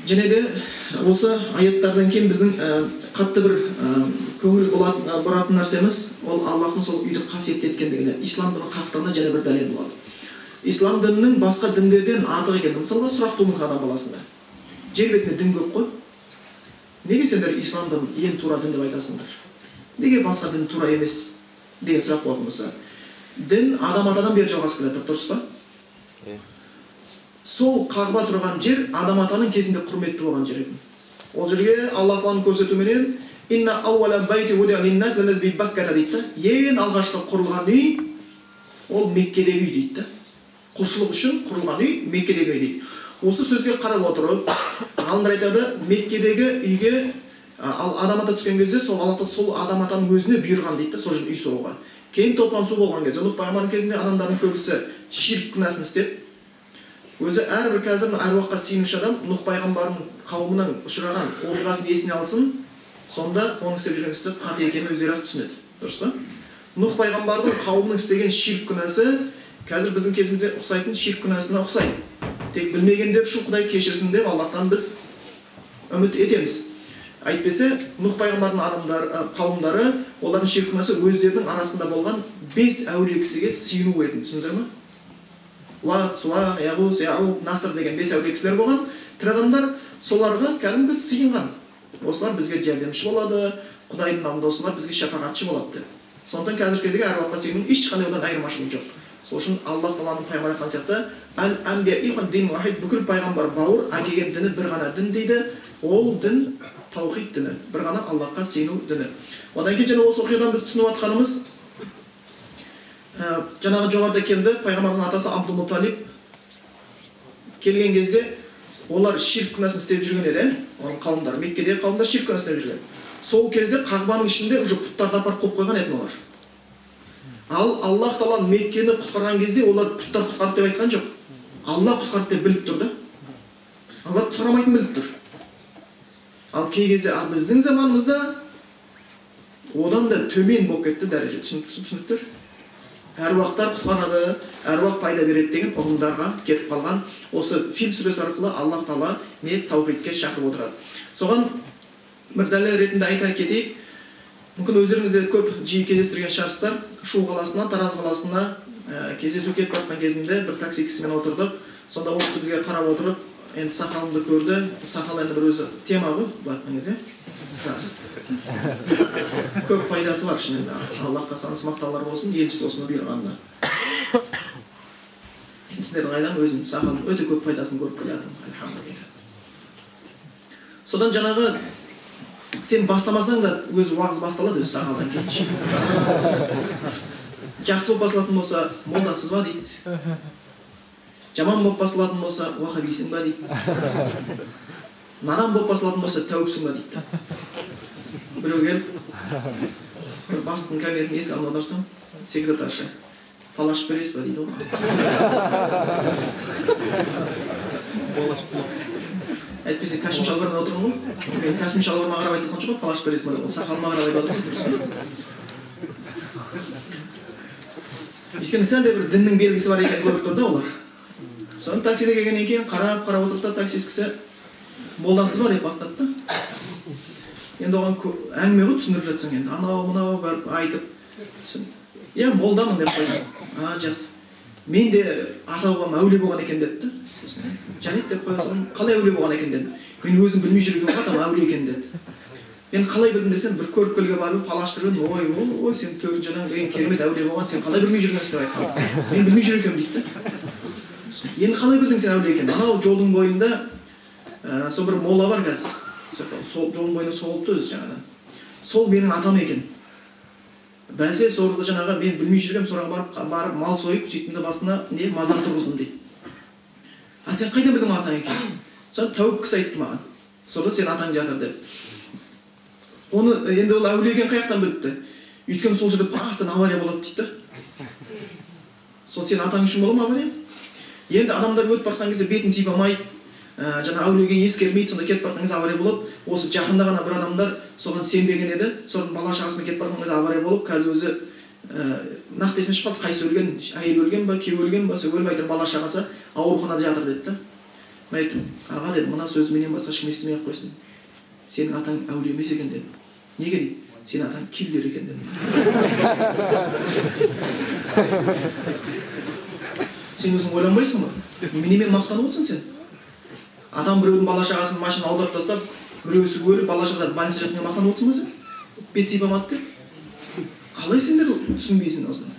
Және де осы аяттардан кейін біздің қатты бір көңіл бұратын нәрсеміз, ол Аллахтың сол үйді қасиетті еткендігіне, ислам дінінің хақтығына және бір дәлел болады. Ислам дінінің басқа діндерден артық екендігін, мысалға сұрақ тууы мүмкін адам баласында. Жер бетінде дін көп қой. Неге сендер ислам дінін ең тура дін деп айтасыңдар? Неге басқа дін тура емес деген сұрақ болатын болса, дін адам атадан бері жалғасып келе жатыр, дұрыс па? Сол Қағба тұрған жер Адам атаның кезінде құрметті болған жер еді. Ол жерге Алла тағаланың көрсетуіменен инна ауала байти удиа линнас лаллази би Бакката дейді. Ең алғашқы құрылған үй ол Меккедегі үй дейді. Құлшылық үшін құрылған үй Меккедегі үй дейді. Осы сөзге қарап отырып, ғалымдар айтады, Меккедегі үйге ал Адам ата түскен кезде сол Алла тағала сол Адам атаның өзіне бұйырған дейді, сол жерде үй соғуға. Кейін топан су болған кезде, Нұх пайғамбардың кезінде адамдардың көбісі ширк күнәсін істеп, өзі әрбір қазір әруаққа сиынушы адам Нұх пайғамбардың қауымының ұшыраған оқиғасын есіне алсын, сонда оның істеп жүрген ісі қате екенін өздері ақ түсінеді. Дұрыс па? Нұх пайғамбардың қауымының істеген ширк күнәсі қазір біздің кезімізде ұқсайтын ширк күнәсіне ұқсайды. Тек білмегендер үшін Құдай кешірсін деп Аллахтан біз үміт етеміз. Әйтпесе Нұх пайғамбардың адамдар, қауымдары, олардың ширк күнәсі өздерінің арасында болған 5 әулие кісіге сыйыну еді. Түсіндіңіздер ме? Лат, Суа, Яғус, Яғуб, Насыр деген 5 әулие кісілер болған. Тірі адамдар соларға кәдімгі сыйынған. Осылар бізге жәрдемші болады, Құдайдың алдында осылар бізге шапағатшы болады деп. Сондықтан қазіргі кездегі әруаққа сыйынудың ешқандай одан айырмашылығы жоқ. Сол үшін Аллах тағаланың пайғамбары айтқан сияқты, әл-әмбия ихан дин уахид, бүкіл пайғамбар бауыр, әкелген діні бір ғана дін дейді. Ол дін таухид діні, бір ғана Аллахқа сену діні. Одан кейін және осы оқиғадан біз түсініп жатқанымыз, жаңағы жоғарыда келді, пайғамбарымыздың атасы Абдул-Муталиб келген кезде олар ширк күнәсін істеп жүрген еді, оның қауымдары, Меккедегі қауымдар ширк күнәсін істеп жүрген. Сол кезде Қағбаның ішінде уже пұттарды апарып қойып қойған еді олар. Ал Аллах тағала Меккені құтқарған кезде олар пұттар құтқарды деп айтқан жоқ. Алла құтқарды деп біліп тұр да. Алла құтқара алмайтынын біліп тұр. Ал кей кезде біздің заманымызда одан да төмен болып кетті дәреже. Түсініктер? Әруақтар құтқарады, әруақ пайда береді деген ұғымдарға кетіп қалған. Осы Фил сүресі арқылы Аллах тағала не таухидке шақырып отырады. Соған бір дәлел ретінде айта кетейік. Мүмкін өздеріңіз де көп жиі кездестірген шығарсыздар. Шу қаласына, Тараз қаласына кездесу кетіп жатқан кезімде бір такси кісімен отырдық. Сонда ол кісі бізге қарап отырып, енді сақалымды көрді. Сақал енді бір өзі тема ғой, былай айтқан кезде. Рас. Көп пайдасы бар шынында. Аллахқа сансыз мақтаулар болсын, елшісі осыны бұйырғанына. Енді сіздердің қайдан өзім сақалдың өте көп пайдасын көріп келе жатырмын, альхамдулилля. Содан жаңағы сен бастамасаң да өз уағыз басталады өз сақалдан кейін. Жақсы болып басылатын болса, молдасыз ба дейді. Жаман болып басылатын болса, уахабисің ба дейді. Надан болып басылатын болса, тәуіпсің ба дейді. Біреу келіп, бір бастықтың кабинетіне есік алдына барсам, секретарша, пал ашып бересіз ба дейді ғой. Әйтпесе костюм шалбармен отырмын ғой. Мен костюм шалбарыма қарап айтып жатқан жоқ қой, пал ашып бересіз ба деп. Ол сақалыма қарап айтып жатыр ғой, дұрыс па? Өйткені сәл де бір діннің белгісі бар екенін көріп тұр да олар. Соны таксиде келгеннен кейін қарап-қарап отырды да таксист кісі молдасыз ба деп бастады да. Енді оған әңгіме ғой түсіндіріп жатсаң енді анау мынау барып айтып, иә молдамын деп қойдым. А, жақсы. Мен де ата-бабам әулие болған екен деді да. Сосын жарайды деп қоя салдым. Қалай әулие болған екен дедім. Мен өзім білмей жүр екенмін ғой, атам әулие екен деді. Енді қалай білдім десем, бір көріпкелге барып пал аштырып едім, ой, ой, сен төртінші адам деген керемет әулие болған, сен қалай білмей жүргенсің деп айтқан. Мен білмей жүр екенмін дейді да. Енді қалай білдің сен әулие екенін? Анау жолдың бойында сол бір мола бар қазір. Сол жолдың бойында соғылыпты өзі жаңадан. Сол менің атам екен. Бәсе сорғы жаңағы мен білмей жүргем, сорға барып мал сойып, сөйттім де басына не мазар тұрғыздым дейді. А сен қайдан білдің атаң екенін? Сол тәуіп кісі айтты маған. Сонда сен атаң жатыр деп. Оны енді ол әулие екенін қай жақтан біліпті? Өйткені сол жерде постоянно авария болады дейді да. Сол сен атаң үшін бола ма авария? Енді адамдар өтіп бара жатқан кезде бетін сипамайды, жаңа әулиеге ескермейді, сонда кетіп бара жатқан кезде авария болады. Осы жақында ғана бір адамдар соған сенбеген еді, соның бала шағасымен кетіп бара жатқан кезде авария болып, қазір өзі нақты есіме шықпады, қайсы өлген, әйел өлген ба, күйеу өлген ба, сол өлмей тұр бала шағасы ауруханада жатыр деді да. Мен айттым, аға дедім, мына сөзді менен басқа ешкім естімей ақ қойсын. Сенің атаң әулие емес екен дедім. Неге дейді? Сенің атаң киллер екен дедім. Сен өзің ойланбайсың ба? Неменемен мақтанып отырсың сен? Адам біреудің бала шағасын машина аударып тастап, біреусі өліп, бала шағасы больницада жатқанға мақтанып отырсың ба сен? Бет сипамады деп. Қалай сендер түсінбейсің осыны?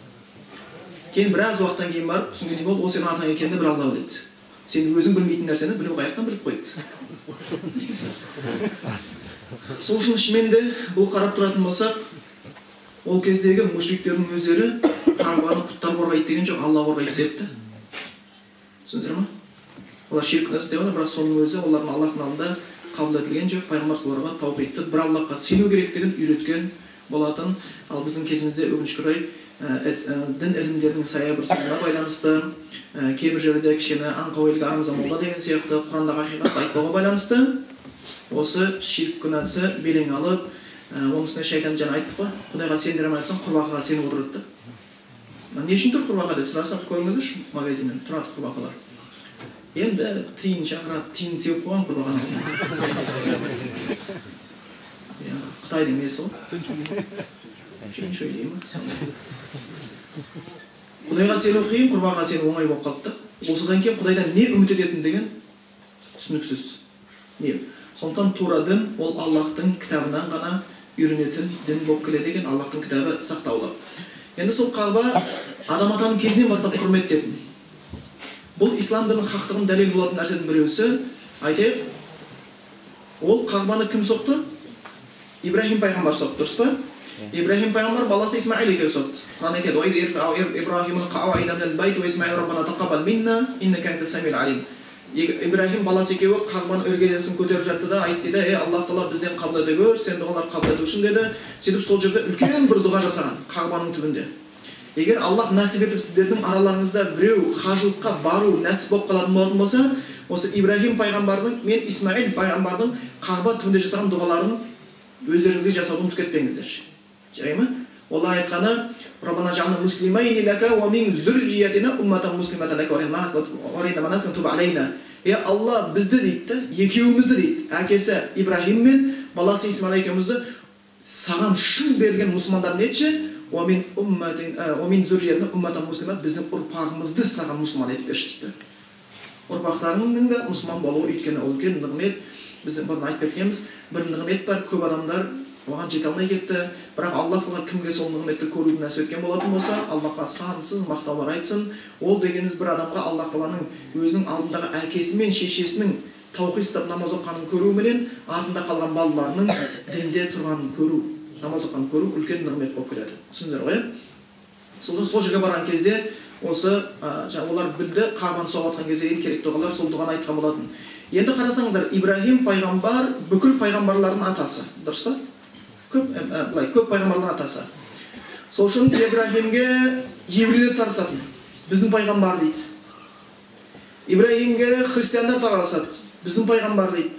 Кейін біраз уақыттан кейін барып түсінгеннен болды, ол сенің атаң екенін бір Алла біледі. Сен өзің білмейтін нәрсені біреу қаяқтан біліп қойыпты. Сол үшін шынымен де бұл қарап тұратын болсақ, ол кездегі мушриктердің өздері Қағбаны құттар қорғайды деген жоқ, Алла қорғайды депті. Түсіндіңдер ма? Олар ширк күнәсі деп жатыр, бірақ соның өзі олардың Аллахтың алдында қабыл етілген жоқ. Пайғамбар соларға таухидты, бір Аллахқа сену керектігін үйреткен болатын. Ал біздің кезімізде өкінішке орай дін ілімдерінің саябырсуына байланысты, кейбір жерде кішкене аңқау елге аңыза молда деген сияқты Құрандағы ақиқатты айтпауға байланысты осы ширк күнәсі белең алып, оның үстіне шайтан жаңа айттық қой, Құдайға сендіре алмай жатсаң, құрбақаға сеніп отырады да. Не үшін тұр құрбақа деп сұрасақ, көріңіздерші, магазиннен тұрады құрбақалар. Енді тиын шақырады, тиын теуіп қойған құрбақаны. Қытайдың несі ол? Фэншуй дей ма? Құдайға сену қиын, құрбақаға сену оңай болып қалды да. Осыдан кейін Құдайдан не үміт ететін деген түсініксіз. Не? Сондықтан тура дін ол Аллахтың кітабынан ғана үйренетін дін болып келеді екен, Аллахтың кітабы сақтаулы. Енді сол Қағба Адам атаның кезінен бастап құрметтетін. Бұл ислам дінінің хақтығын дәлел болатын нәрсенің біреусі, айтайық, ол Қағбаны кім соқты? Ибраһим пайғамбар соқты, дұрыс па? Ибраһим пайғамбар баласы Исмаил екеуі соқты. Құран айтады: Ибраһим баласы екеуі Қағбаның іргелесін көтеріп жатты да айтты дейді: "Ей, Аллах тағала бізден қабыл ете гөр, сен дұғалар қабыл ету үшін" деді. Сөйтіп сол жерде үлкен бір дұға жасаған Қағбаның түбінде. Егер Аллах нәсіп етіп сіздердің араларыңызда біреу қажылыққа бару нәсіп болып қалатын болатын болса, осы Ибраһим пайғамбардың мен Исмаил пайғамбардың Қағба түбінде жасаған дұғаларын өздеріңізге жасауды ұмытып кетпеңіздер. Жарай ма? Олар айтқаны: "Раббана жа'ална муслимайни лака ва мин зурриятина умматан муслиматан лака ва арина манасикана туб алейна." Е Алла, бізді дейді, екеумізді дейді, әкесі Ибраһим мен баласы Исмаил екеумізді саған шын берілген мұсылмандар етші, ва мин умматин ва мин зурриятина умматан муслима, біздің ұрпағымызды саған мұсылман етіп берші дейді. Ұрпақтарының да мұсылман болуы, өйткені ол үлкен нығмет. Біз бұрын айтып кеткенбіз, бір нығмет бар, көп адамдар оған жете алмай кетті. Бірақ Аллах тағала кімге сол нығметті көруді нәсіп еткен болатын болса, Аллахқа сансыз мақтаулар айтсын. Ол дегеніміз бір адамға Аллах тағаланың өзінің алдындағы әкесі мен шешесінің таухид ұстап намаз оқығанын көруменен артында қалған балаларының дінде тұрғанын көру, намаз оқығанын көру үлкен нығмет болып келеді. Түсіндіңіздер ғой, иә? Сол жерге барған кезде осы олар білді, Қағбаны соғып жатқан кезде ең керек дұғалар сол дұғаны айтқан болатын. Енді қарасаңыздар, Ибраһим пайғамбар бүкіл пайғамбарлардың атасы, дұрыс па? Көп, былай, көп пайғамбарлардың атасы. Сол үшін Ибраһимге еврейлер тарасатын, біздің пайғамбар дейді. Ибраһимге христиандар тарасады, біздің пайғамбар дейді.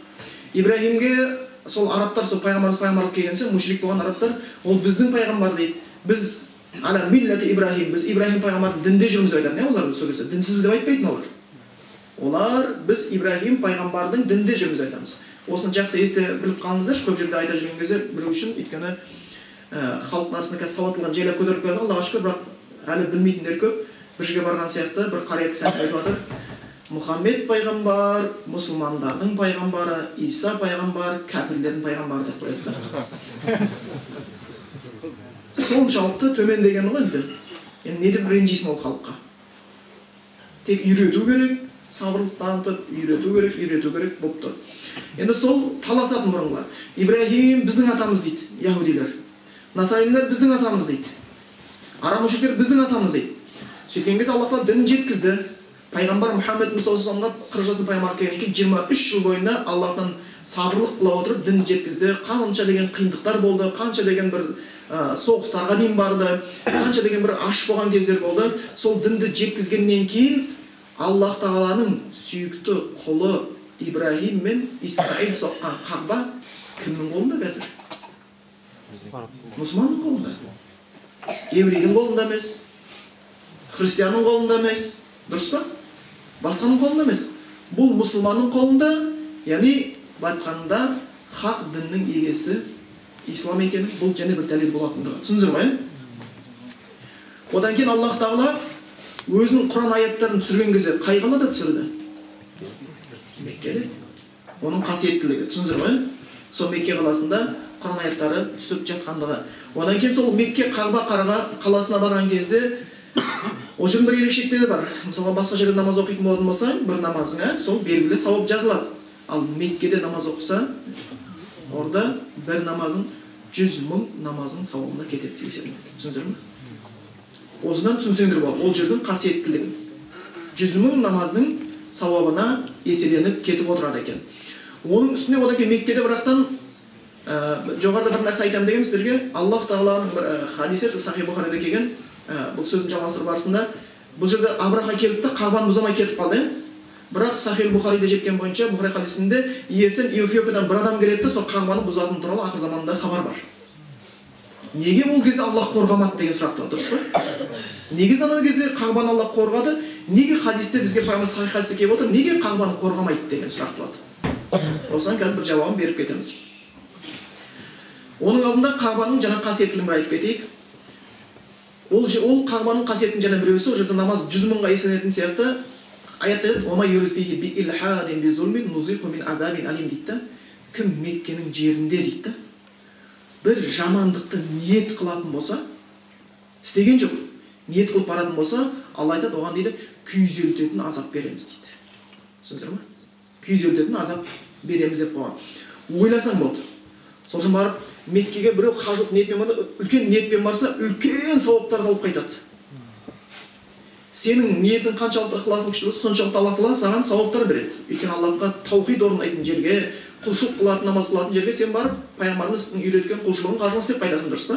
Ибраһимге сол арабтар, сол пайғамбарымыз пайғамбарлық келгенсе, мушрик болған арабтар, ол біздің пайғамбар дейді. Біз ала милләти Ибраһим, біз Ибраһим пайғамбардың дінде жүрміз деп айтатын, олар сол кезде дінсіз деп айтпайтын олар. Олар біз Ибраһим пайғамбардың дінде жүрміз деп айтамыз. Осыны жақсы есте біліп қалыңыздаршы, көп жерде айта жүрген кезде білу үшін, өйткені халықтың арасында қазір сауаттылығын жайлап көтеріп келеді, Аллаға шүкір, бірақ әлі білмейтіндер көп. Бір жерге барған сияқты бір қария кісі айтып жатыр: Мұхаммед пайғамбар мұсылмандардың пайғамбары, Иса пайғамбар кәпірлердің пайғамбары деп қояды. Соншалықты төмен деген ғой енді. Енді не деп ренжисің ол халыққа? Тек үйрету керек, сабырлық танытып, үйрету керек, үйрету керек болып тұр. Енді сол таласатын бұрынғылар. Ибраһим біздің атамыз дейді, яһудилер. Насранилер біздің атамыз дейді. Араб мушриктер біздің атамыз дейді. Сөйткен кезде Аллах тағала дінін жеткізді. Пайғамбар Мұхаммед Мұстафа 40 жасында пайғамбар келгеннен кейін 23 жыл бойында Аллахтан сабырлық қыла отырып дінін жеткізді. Қанша деген қиындықтар болды, қанша деген бір соғыстарға дейін барды, қанша деген бір аш болған кездер болды. Сол дінді жеткізгеннен кейін Аллах тағаланың сүйікті құлы Ибраһим мен Исмаил соққан Қағба кімнің қолында қазір? Мұсылманның қолында. Еврейдің қолында емес, христианның қолында емес, дұрыс па? Басқаның қолында емес. Бұл мұсылманның қолында, яғни былай айтқанда хақ діннің егесі ислам екені, бұл және бір дәлел болатындығы. Түсіндіңіздер ғой, ә? Одан кейін Аллах тағала өзінің Құран аяттарын түсірген кезде қай қалада түсірді? Меккеде. Оның қасиеттілігі, түсіндіңіздер ғой, ә? Сол Мекке қаласында Құран аяттары түсіп жатқандығы. Одан кейін сол Мекке Қағба қаласына барған кезде Ол жердің бір ерекшеліктері бар. Мысалға, басқа жерде намаз оқитын болатын болсаң, бір намазыңа сол белгілі сауап жазылады. Ал Меккеде намаз оқыса, орда бір намазың 100 мың намазың сауабына кетеді есебінде. Түсіндіңіздер ме? Осыдан түсінсеңдер болады ол жердің қасиеттілігін. 100 мың намаздың сауабына еселеніп кетіп отырады екен. Оның үстіне одан кейін Меккеде бірақтан жоғарыда бір нәрсе айтамын деген сіздерге, Аллах тағаланың бір хадисі Сахи Бухариде келген, бұл сөздің жалғастыру барысында бұл жерде Абраха келіп те Қағбаны бұзамай кетіп қалды. Бірақ Сахи Бухариде жеткен бойынша, Бухари хадисінде ертең Эфиопиядан бір адам келеді де сол Қағбаны бұзатыны туралы ақыр заманда хабар бар. Неге ол кезде Аллах қорғамады деген сұрақ туады, дұрыс па? Неге ана кезде Қағбаны Аллах қорғады? Неге хадисте бізге пайғамбар сахи хадисте келіп отыр, неге Қағбаны қорғамайды деген сұрақ туады. Осыдан қазір бір жауабын беріп кетеміз. Оның алдында Қағбаның жаңа қасиеттілігін бір айтып кетейік. Ол Қағбаның қасиетінің жаңа біреусі, ол жерде намаз 100 мыңға еселенетін сияқты аятта айтады, «Ома юрид фихи би илхадин би зулмин нузиқу мин азабин алим» дейді да. Кім Меккенің жерінде дейді да, бір жамандықты ниет қылатын болса, істеген жоқ, ниет қылып баратын болса, Алла айтады, оған дейді, күйзелтетін азап береміз дейді. Түсіндіңіздер ме? Күйзелтетін азап береміз деп қойған. Ойласаң болды. Сол үшін барып Меккеге біреу қажылық ниетпен барса, үлкен ниетпен барса, үлкен сауаптарды алып қайтады. Сенің ниетің қаншалықты ықыласың күшті болса, соншалықты Алла тағала саған сауаптар береді. Өйткені Аллахқа таухид орындайтын жерге, құлшылық қылатын, намаз қылатын жерге сен барып, пайғамбарымыздың үйреткен құлшылығын, қажылығын істеп қайтасың, дұрыс па?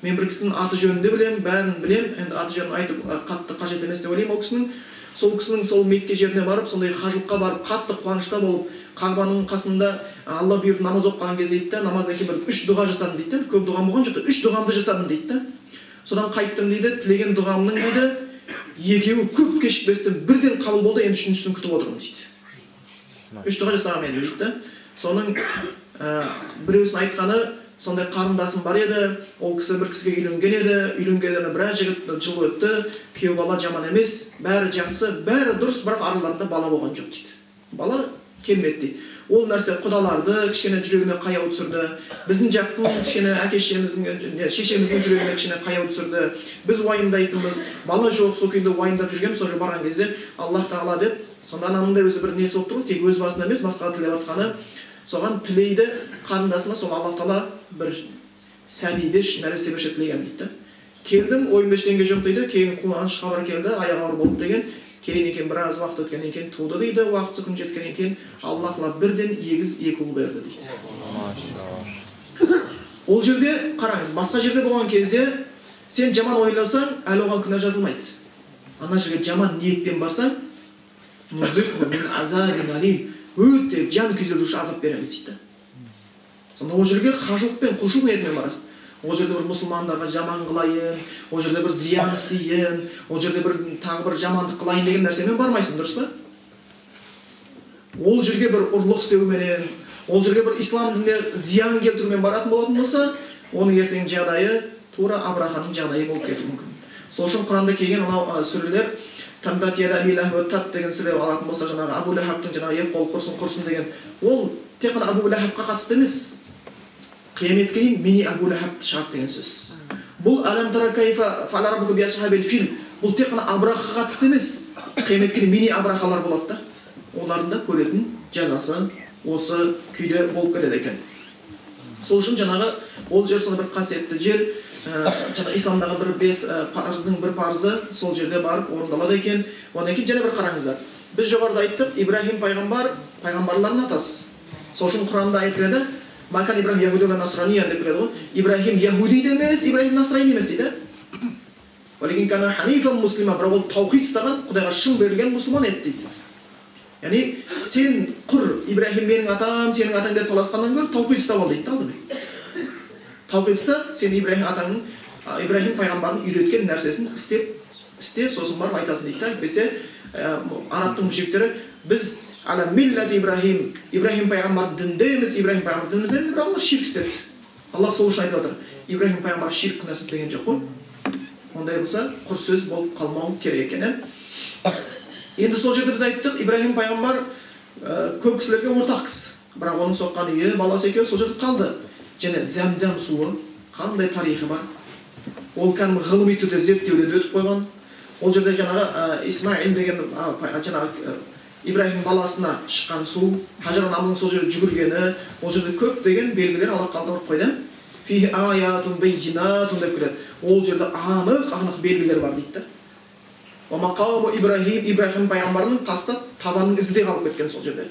Мен бір кісінің аты жөнін де білемін, бәрін білемін. Енді аты жөнін айтып қатты қажет емес деп ойлаймын ол кісінің. Сол кісінің сол Мекке жеріне барып, сондай қажылыққа барып, қатты қуанышта болып, Қағбаның қасында Алла бұйырып намаз оқыған кезде дейді да, намаздан кейін бір 3 дұға жасадым дейді да, көп дұғам болған жоқ, 3 дұғамды жасадым дейді да. Содан қайттым дейді, тілеген дұғамның дейді, екеуі көп кешікпестен бірден қабыл болды, енді үшіншісін күтіп отырмын дейді. 3 дұға жасағам енді дейді да. Соның біреусін айтқаны, сондай қарындасым бар еді, ол кісі бір кісіге үйленген еді, үйленгеніне біраз жігіт жыл өтті, күйеу бала жаман емес, бәрі жақсы, бәрі дұрыс, бірақ араларында бала болған жоқ дейді. Бала келмеді дейді. Ол нәрсе құдаларды кішкене жүрегіне қаяу түсірді, біздің жақтың кішкене әке шешеміздің, шешеміздің жүрегіне кішкене қаяу түсірді. Біз уайымдайтынбыз, бала жоқ, сол күйінде уайымдап жүргенбіз, сол жерге барған кезде Аллах тағала деп, сонда ананың да өзі бір несі болып тұр ғой, тек өз басында емес, басқаға тілеп жатқаны, соған тілейді қарындасыма, сол Аллах тағала бір сәби берші, нәресте берші тілеген дейді. Келдім, ойым ештеңе жоқ дейді, кейін қуаныш хабар келді, аяғы ауыр болды деген. Кейін екен біраз уақыт өткеннен кейін туды дейді, уақытысы күн жеткеннен кейін Аллах тағала бірден егіз екі ұл берді дейді. Ол жерде қараңыз, басқа жерде болған кезде сен жаман ойласаң, әлі оған күнә жазылмайды. Ана жерге жаман ниетпен барсаң, нузиқу мин азабин алим, өте жан күйзелтуші азап береміз дейді. Сонда ол жерге қажылықпен, құлшылық ниетімен барасың. Ол жерде бір мұсылмандарға жаман қылайын, ол жерде бір зиян істейін, ол жерде бір тағы бір жамандық қылайын деген нәрсемен бармайсың, дұрыс па? Ол жерге бір ұрлық істеуменен, ол жерге бір ислам дініне зиян келтірумен баратын болатын болса, оның ертеңгі жағдайы тура Абраханың жағдайы болып кетуі мүмкін. Сол үшін Құранда келген мынау сүрелер, Таббат яда Аби Лахаб уа Таб деген сүре алатын болса, жаңағы Абу Лахабтың жаңағы екі қол құрсын құрсын деген, ол тек қана Абу Лахабқа қатысты емес. Қияметке дейін мини Абу Лахаб шығады деген сөз. Бұл Алам тара кайфа фа'ала раббука би асхабил фил, бұл тек қана Абрахаға қатысты емес. Қияметке дейін мини Абрахалар болады да. Олардың да көретін жазасы осы күйде болып келеді екен. Сол үшін жаңағы ол жер сондай бір қасиетті жер, жаңа исламдағы бір 5 парыздың бір парызы сол жерде барып орындалады екен. Одан кейін және бір қараңыздар. Біз жоғарыда айттық, Ибраһим пайғамбар пайғамбарлардың атасы. Сол үшін Құранда аят келеді, Макан Ибраһим яһуди уа насрания деп келеді ғой. Ибраһим яһуди де емес, Ибраһим насрани емес дейді. Уәләкин кана ханифан муслима, бірақ ол таухид ұстаған, Құдайға шын берілген мұсылман еді дейді. Яғни сен құр Ибраһим менің атам, сенің атаң деп таласқаннан гөрі таухид ұстап ал дейді алдымен. Таухид ұста, сен Ибраһим атаңның, Ибраһим пайғамбардың үйреткен нәрсесін істеп, істе, сосын барып айтасың дейді. Әйтпесе, арабтың мүшриктері біз ала милләт Ибраһим, Ибраһим пайғамбардың діндеміз, Ибраһим пайғамбар дінімізде, бірақ олар ширк істеді. Аллах сол үшін айтып отыр. Ибраһим пайғамбар ширк күнәсін істеген жоқ қой. Ондай болса, құр сөз болып қалмау керек екен. Енді сол жерде біз айттық, Ибраһим пайғамбар көп кісілерге ортақ кісі. Бірақ оның соққан үйі, баласы екеуі сол жерде қалды. Және зәмзәм суы қандай тарихы бар? Ол кәдімгі ғылыми түрде зерттеуден өтіп қойған. Ол жерде жаңағы Исмаил деген жаңағы Ибраһим баласына шыққан су, Хажар анамыздың сол жерде жүгіргені, ол жерде көптеген белгілер Аллах қалдырып қойды. Фихи аятун баййинатун деп келеді. Ол жерде анық-анық белгілер бар дейді да. Мақаму Ибраһим, Ибраһим пайғамбардың таста табанының ізі де қалып кеткен сол жерде.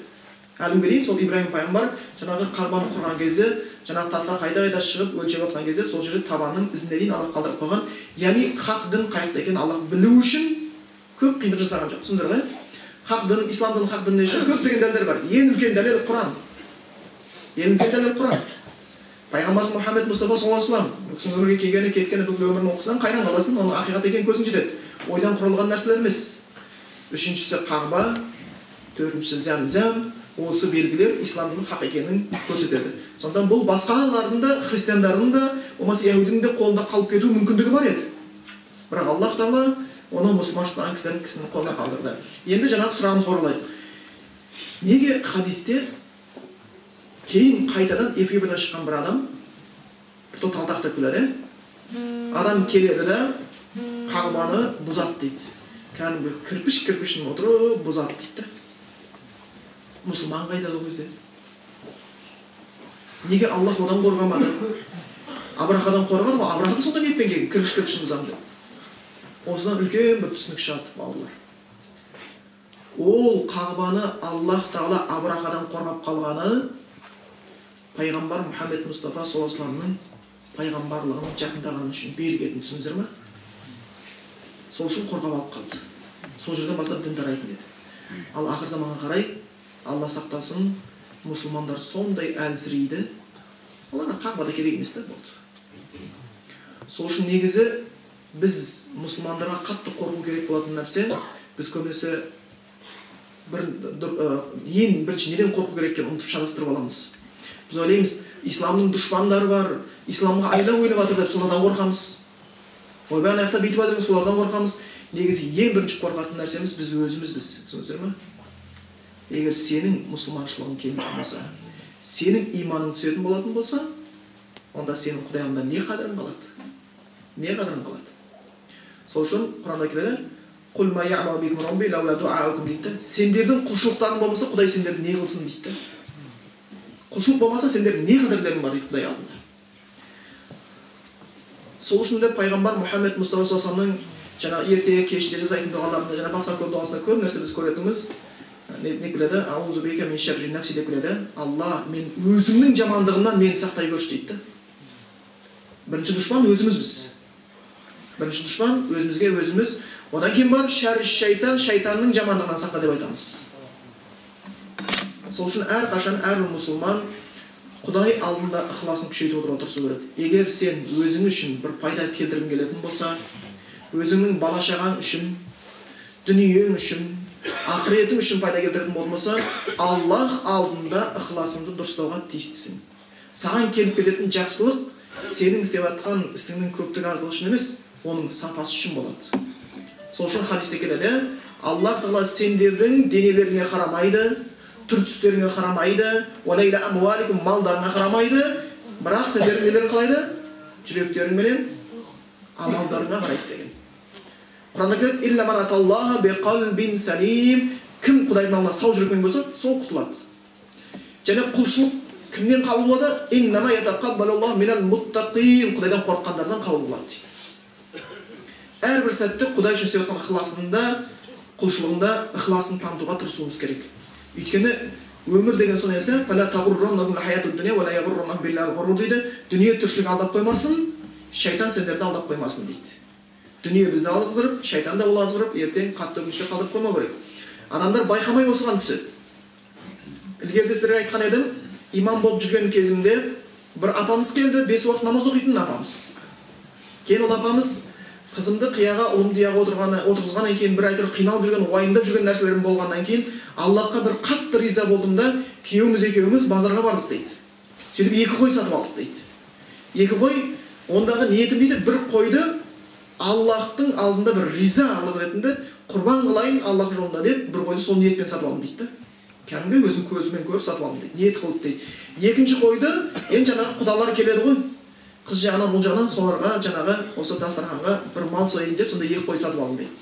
Әлі күнге дейін сол Ибраһим пайғамбар жаңағы Қағбаны құрған кезде, жаңағы тасқа қайта-қайта шығып өлшеп жатқан кезде сол жерде табанның ізіне дейін Аллах қалдырып қойған. Яғни хақ дін қай жақта екенін Аллах білу үшін көп қиындық жасаған жоқ. Түсіндіңдер ме? Хақ дін, ислам діні хақ дін үшін көптеген дәлелдер бар. Ең үлкен дәлел Құран. Ең үлкен дәлел Құран. Пайғамбарымыз Мұхаммед Мұстафа саллаллаху алейхи вассалам, ол кісінің өмірге келгені, кеткені, бүкіл өмірін оқысаң қайран қаласың, оның ақиқат екенін көзің жетеді. Ойдан құрылған нәрселер емес. Үшіншісі Қағба, төртіншісі Зәм-Зәм. Осы белгілер ислам дінінің хақ екенін көрсетеді. Сондықтан бұл басқалардың да, христиандардың да, болмаса яһудидің де қолында қалып кету мүмкіндігі бар еді. Бірақ Аллах тағала оны мұсылман жасаған кісілердің кісінің қолына қалдырды. Енді жаңағы сұрағымызға оралайық. Неге хадисте кейін қайтадан Эфиопиядан шыққан бір адам, бұты талтақ деп келеді, адам келеді да Қағбаны бұзады дейді. Кәдімгі кірпіш-кірпішін отырып бұзады дейді. Мұсылман қайда ол кезде? Неге Аллах одан қорғамады? Абрахадан қорғады ма? Абраха да сондай ниетпен келген, кірпіш-кірпішін бұзамын деп. Осыдан үлкен бір түсінік шығады, бауырлар. Ол Қағбаны Аллах тағала Абрахадан қорғап қалғаны пайғамбар Мұхаммед Мұстафа саллаллаху алейхи вассаламның пайғамбарлығының жақындағаны үшін белгі екенін түсіндіңіздер ме? Сол үшін қорғап алып қалды. Сол жерден бастап дін тарайтын еді. Ал ақыр заманға қарай Алла сақтасын, мұсылмандар сондай әлсірейді, оларға Қағба да керек емес та болды. Сол үшін негізі біз мұсылмандарға қатты қорқу керек болатын нәрсе, біз көбінесе ең бірінші неден қорқу керек екенін ұмытып шатастырып аламыз. Біз ойлаймыз, исламның дұшпандары бар, исламға айла ойлап жатыр деп солардан қорқамыз. Ойбай, ана жақта бүйтіп жатыр, солардан қорқамыз. Негізі ең бірінші қорқатын нәрсеміз біз өзімізбіз, түсіндіңіздер ме? Егер сенің мұсылманшылығың кемитін болса, сенің иманың түсетін болатын болса, онда сенің Құдай алдында не қадірің қалады? Не қадірің қалады? Сол үшін Құранда келеді, «Құл ма я'малу бикум рабби лаула дуаукум» дейді. Сендердің құлшылықтарың болмаса, Құдай сендерді не қылсын дейді. Құлшылық болмаса, сендердің не қадірлерің бар дейді Құдай алдында. Сол үшін де пайғамбар Мұхаммед Мұстафа саллаллаху алейхи вассаламның жаңа ерте кеште жасайтын дұғаларында, жаңа басқа көп дұғасында көп нәрсе біз көретініміз, не келеді? Аузу бика мин шарри нафси деп келеді. Алла, мен өзімнің жамандығымнан мені сақтай көрші дейді. Бірінші дұшпан өзімізбіз. Бірінші дұшпан өзімізге өзіміз. Одан кейін барып шәрі шайтан, шайтанның жамандығынан сақта деп айтамыз. Сол үшін әрқашан әрбір мұсылман Құдай алдында ықыласын күшейтіп отыруға тырысу керек. Егер сен өзің үшін бір пайда келтіргің келетін болса, өзіңнің бала-шағаң үшін, дүниең үшін, ақыретің үшін пайда келтіретін болмаса, Аллах алдында ықыласыңды дұрыстауға тиістісің. Саған келіп кететін жақсылық сенің істеп жатқан ісіңнің көптігі аздығы үшін емес, оның сапасы үшін болады. Сол үшін хадисте келеді, Аллах тағала сендердің денелеріңе қарамайды, түр-түстеріңе қарамайды, уалайла амуаликум, малдарыңа қарамайды, бірақ сендердің нелерің қалайды? Жүректерің менен амалдарыңа қарайды деген. Құранда келеді, «Илля ман аталлаха биқалбин салим», кім Құдайдың алдында сау жүрекпен болса, сол құтылады. Және құлшылық кімнен қабыл болады? «Иннама ятақаббалуллаху минал муттақин», Құдайдан қорыққандардан қабыл болады дейді. Әрбір сәтте Құдай үшін істеп жатқан ықыласында, құлшылығында ықыласын танытуға тырысуымыз керек. Өйткені өмір деген сол нәрсе, «Фала тағурраннакум хаятуд дуния ва ла яғурраннакум биллахил ғурур» дейді. Дүние тіршілік алдап қоймасын, шайтан сендерді алдап қоймасын дейді. Дүние бізді азғырып, шайтан да ол азғырып, ертең қатты өкінішке қалдырып қоймау керек. Адамдар байқамай осыған түседі. Ілгеріде сіздерге айтқан едім, имам болып жүрген кезімде бір апамыз келді, 5 уақыт намаз оқитын апамыз. Кейін ол апамыз қызымды қияға, ұлымды ұяға отырғызғаннан кейін бір әйтеуір қиналып жүрген, уайымдап жүрген нәрселерім болғаннан кейін Аллахқа бір қатты риза болдым да, күйеуіміз екеуміз базарға бардық дейді. Сөйтіп 2 қой сатып алдық дейді. 2 қой, ондағы ниетім дейді, бір қойды Аллахтың алдында бір ризалық ретінде құрбан қылайын Аллах жолында деп, бір қойды сол ниетпен сатып алдым дейді. Кәдімгі өзім көзіммен көріп сатып алдым дейді. Ниет қылып дейді. Екінші қойды, енді жаңағы құдалар келеді ғой. Қыз жағынан, ұл жағынан соларға жаңағы осы дастарханға бір мал сояйын деп сондай 2 қой сатып алдым дейді.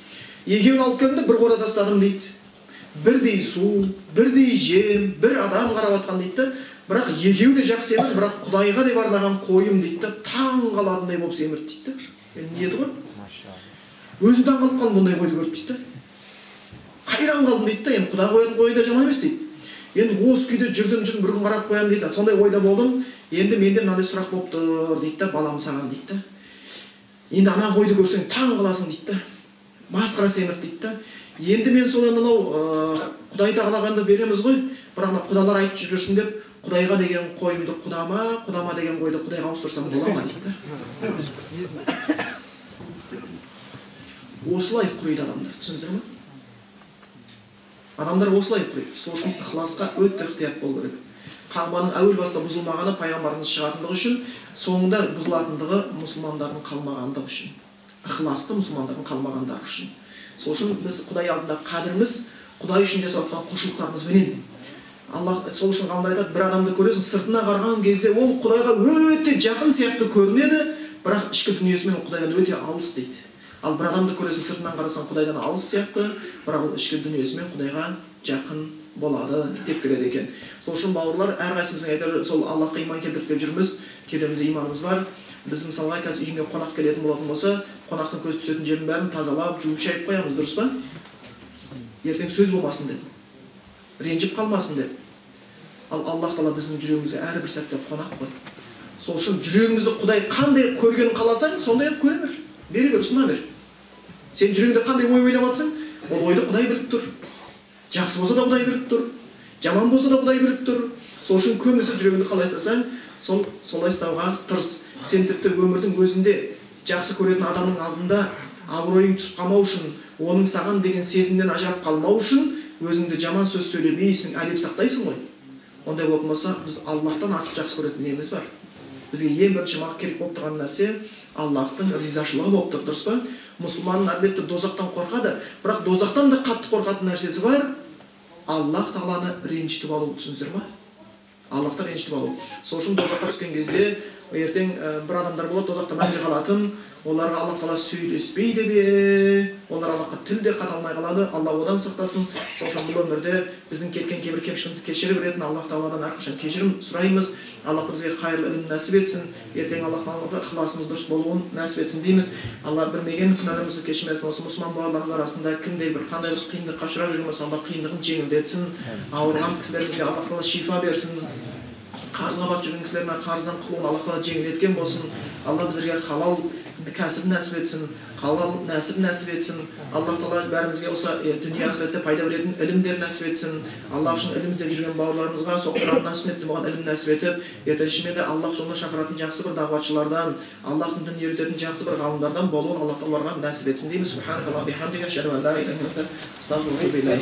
Екеуін алып келдім де бір қорада ұстадым дейді. Бірдей су, бірдей жем, бір адам қарап жатқан дейді де. Бірақ екеуі де жақсы семірді, бірақ Құдайға деп арнаған қойым дейді де, таң қалатындай болып семірді дейді де. Енді ниеті ғой. Өзім таң қалып қалдым бұндай қойды көріп дейді де. Қайран қалдым дейді де, енді Құдай қоятын қой да жаман емес дейді. Енді осы күйде жүрдім, бір күн қарап қоямын дейді. Сондай ойда болдым. Енді менде мынандай сұрақ болып тұр дейді де, балам саған дейді де. Енді ана қойды көрсең таң қаласың дейді де. Масқара семірді дейді де. Енді мен сол енді анау Құдай тағалаға енді береміз ғой, бірақ ана құдалар айтып жүрсін деп Құдайға деген қойымды құдама, құдама деген қойды Құдайға ауыстырсам бола ма дейді. Осылай құриды адамдар, түсіндіңіздер ме? Адамдар осылай құриды. Сол үшін ықыласқа өте ықтият болу керек. Қағбаның әуел баста бұзылмағаны пайғамбарымыз шығатындығы үшін, соңында бұзылатындығы мұсылмандардың қалмағандығы үшін. Ықыласты мұсылмандардың қалмағандары үшін. Сол үшін біз Құдай алдында қадіріміз, Құдай үшін жасап жатқан құлшылықтарымызбенен. Аллах сол үшін ғалымдар айтады, бір адамды көресің, сыртына қараған кезде ол Құдайға өте жақын сияқты көрінеді, бірақ ішкі дүниесімен ол Құдайдан өте алыс дейді. Ал бір адамды көресің, сыртынан қарасаң Құдайдан алыс сияқты, бірақ ол ішкі дүниесімен Құдайға жақын болады деп келеді екен. Сол үшін бауырлар, әрқайсымыздың айтар сол Аллахқа иман келтірдік деп жүрміз, кеудемізде иманымыз бар. Біз мысалға қазір үйіңе қонақ келетін болатын болса, қонақтың көзі түсетін жердің бәрін тазалап, жуып шайып қоямыз, дұрыс па? Ертең сөз болмасын деп, ренжіп қалмасын деп. Ал Аллах тағала біздің жүрегімізге әрбір сәтте қонақ қой. Сол үшін жүрегімізді Құдай қандай көргенін қаласаң, сондай қылып көре бер, бере бер, ұсына бер. Сен жүрегіңде қандай ой ойлап жатсаң, ол ойды Құдай біліп тұр. Жақсы болса да Құдай біліп тұр, жаман болса да Құдай біліп тұр. Сол үшін көбінесе жүрегіңді қалай ұстасаң, солай ұстауға тырыс. Сен тіпті өмірдің өзінде жақсы көретін адамның алдында абыройың түсіп қалмау үшін, оның саған деген сезімнен ажырап қалмау үшін өзіңді жаман сөз сөйлемейсің, әдеп сақтайсың ғой. Ондай болатын болса, біз Аллахтан артық жақсы көретін неміз бар. Бізге ең бірінші керек болып тұрған нәрсе Аллахтың ризашылығы болып тұр, дұрыс па? Мұсылманның әлбетте дозақтан қорқады, бірақ дозақтан да қатты қорқатын нәрсесі бар. Аллах тағаланы ренжітіп алу, түсінесіздер ма? Аллахты ренжітіп алу. Сол үшін дозаққа түскен кезде ертең бір адамдар болады, дозақта мәңгі қалатын, оларға Аллах тағала сөйлеспейді де, олар Аллахқа тіл де қата алмай қалады. Алла одан сақтасын. Сол үшін бұл өмірде біздің кеткен кейбір кемшілігімізді кешіре беретін Аллах тағаладан әрқашан кешірім сұраймыз. Аллах бізге қайырлы ілім нәсіп етсін. Ертең Аллах тағала ықыласымыз дұрыс болуын нәсіп етсін дейміз. Алла білмеген күнәларымызды кешірмесін. Осы мұсылман бауырларымыз арасында кімде бір қандай бір қиындыққа ұшырап жүрген болса, Алла қиындығын жеңілдетсін. Ауырған кісілерімізге Аллах тағала шифа берсін. Қарызға батып жүрген кісілердің қарыздан құтылуын Аллах тағала жеңілдеткен болсын. Алла біздерге халал кәсіп нәсіп етсін, халал нәсіп нәсіп етсін. Аллах тағала бәрімізге осы дүние ақыретте пайда беретін ілімдер нәсіп етсін. Аллах үшін ілім іздеп жүрген бауырларымызға сол Құраннан сүннеттен болған ілім нәсіп етіп, ертең шынымен де Аллах жолына шақыратын жақсы бір дағуатшылардан, Аллахтың дінін үйрететін жақсы бір ғалымдардан болуын Аллах тағала оларға нәсіп етсін дейміз. Субханакаллахумма бихамдика, ашһаду ан ла илаха илля анта, астағфирука ва атубу илайк.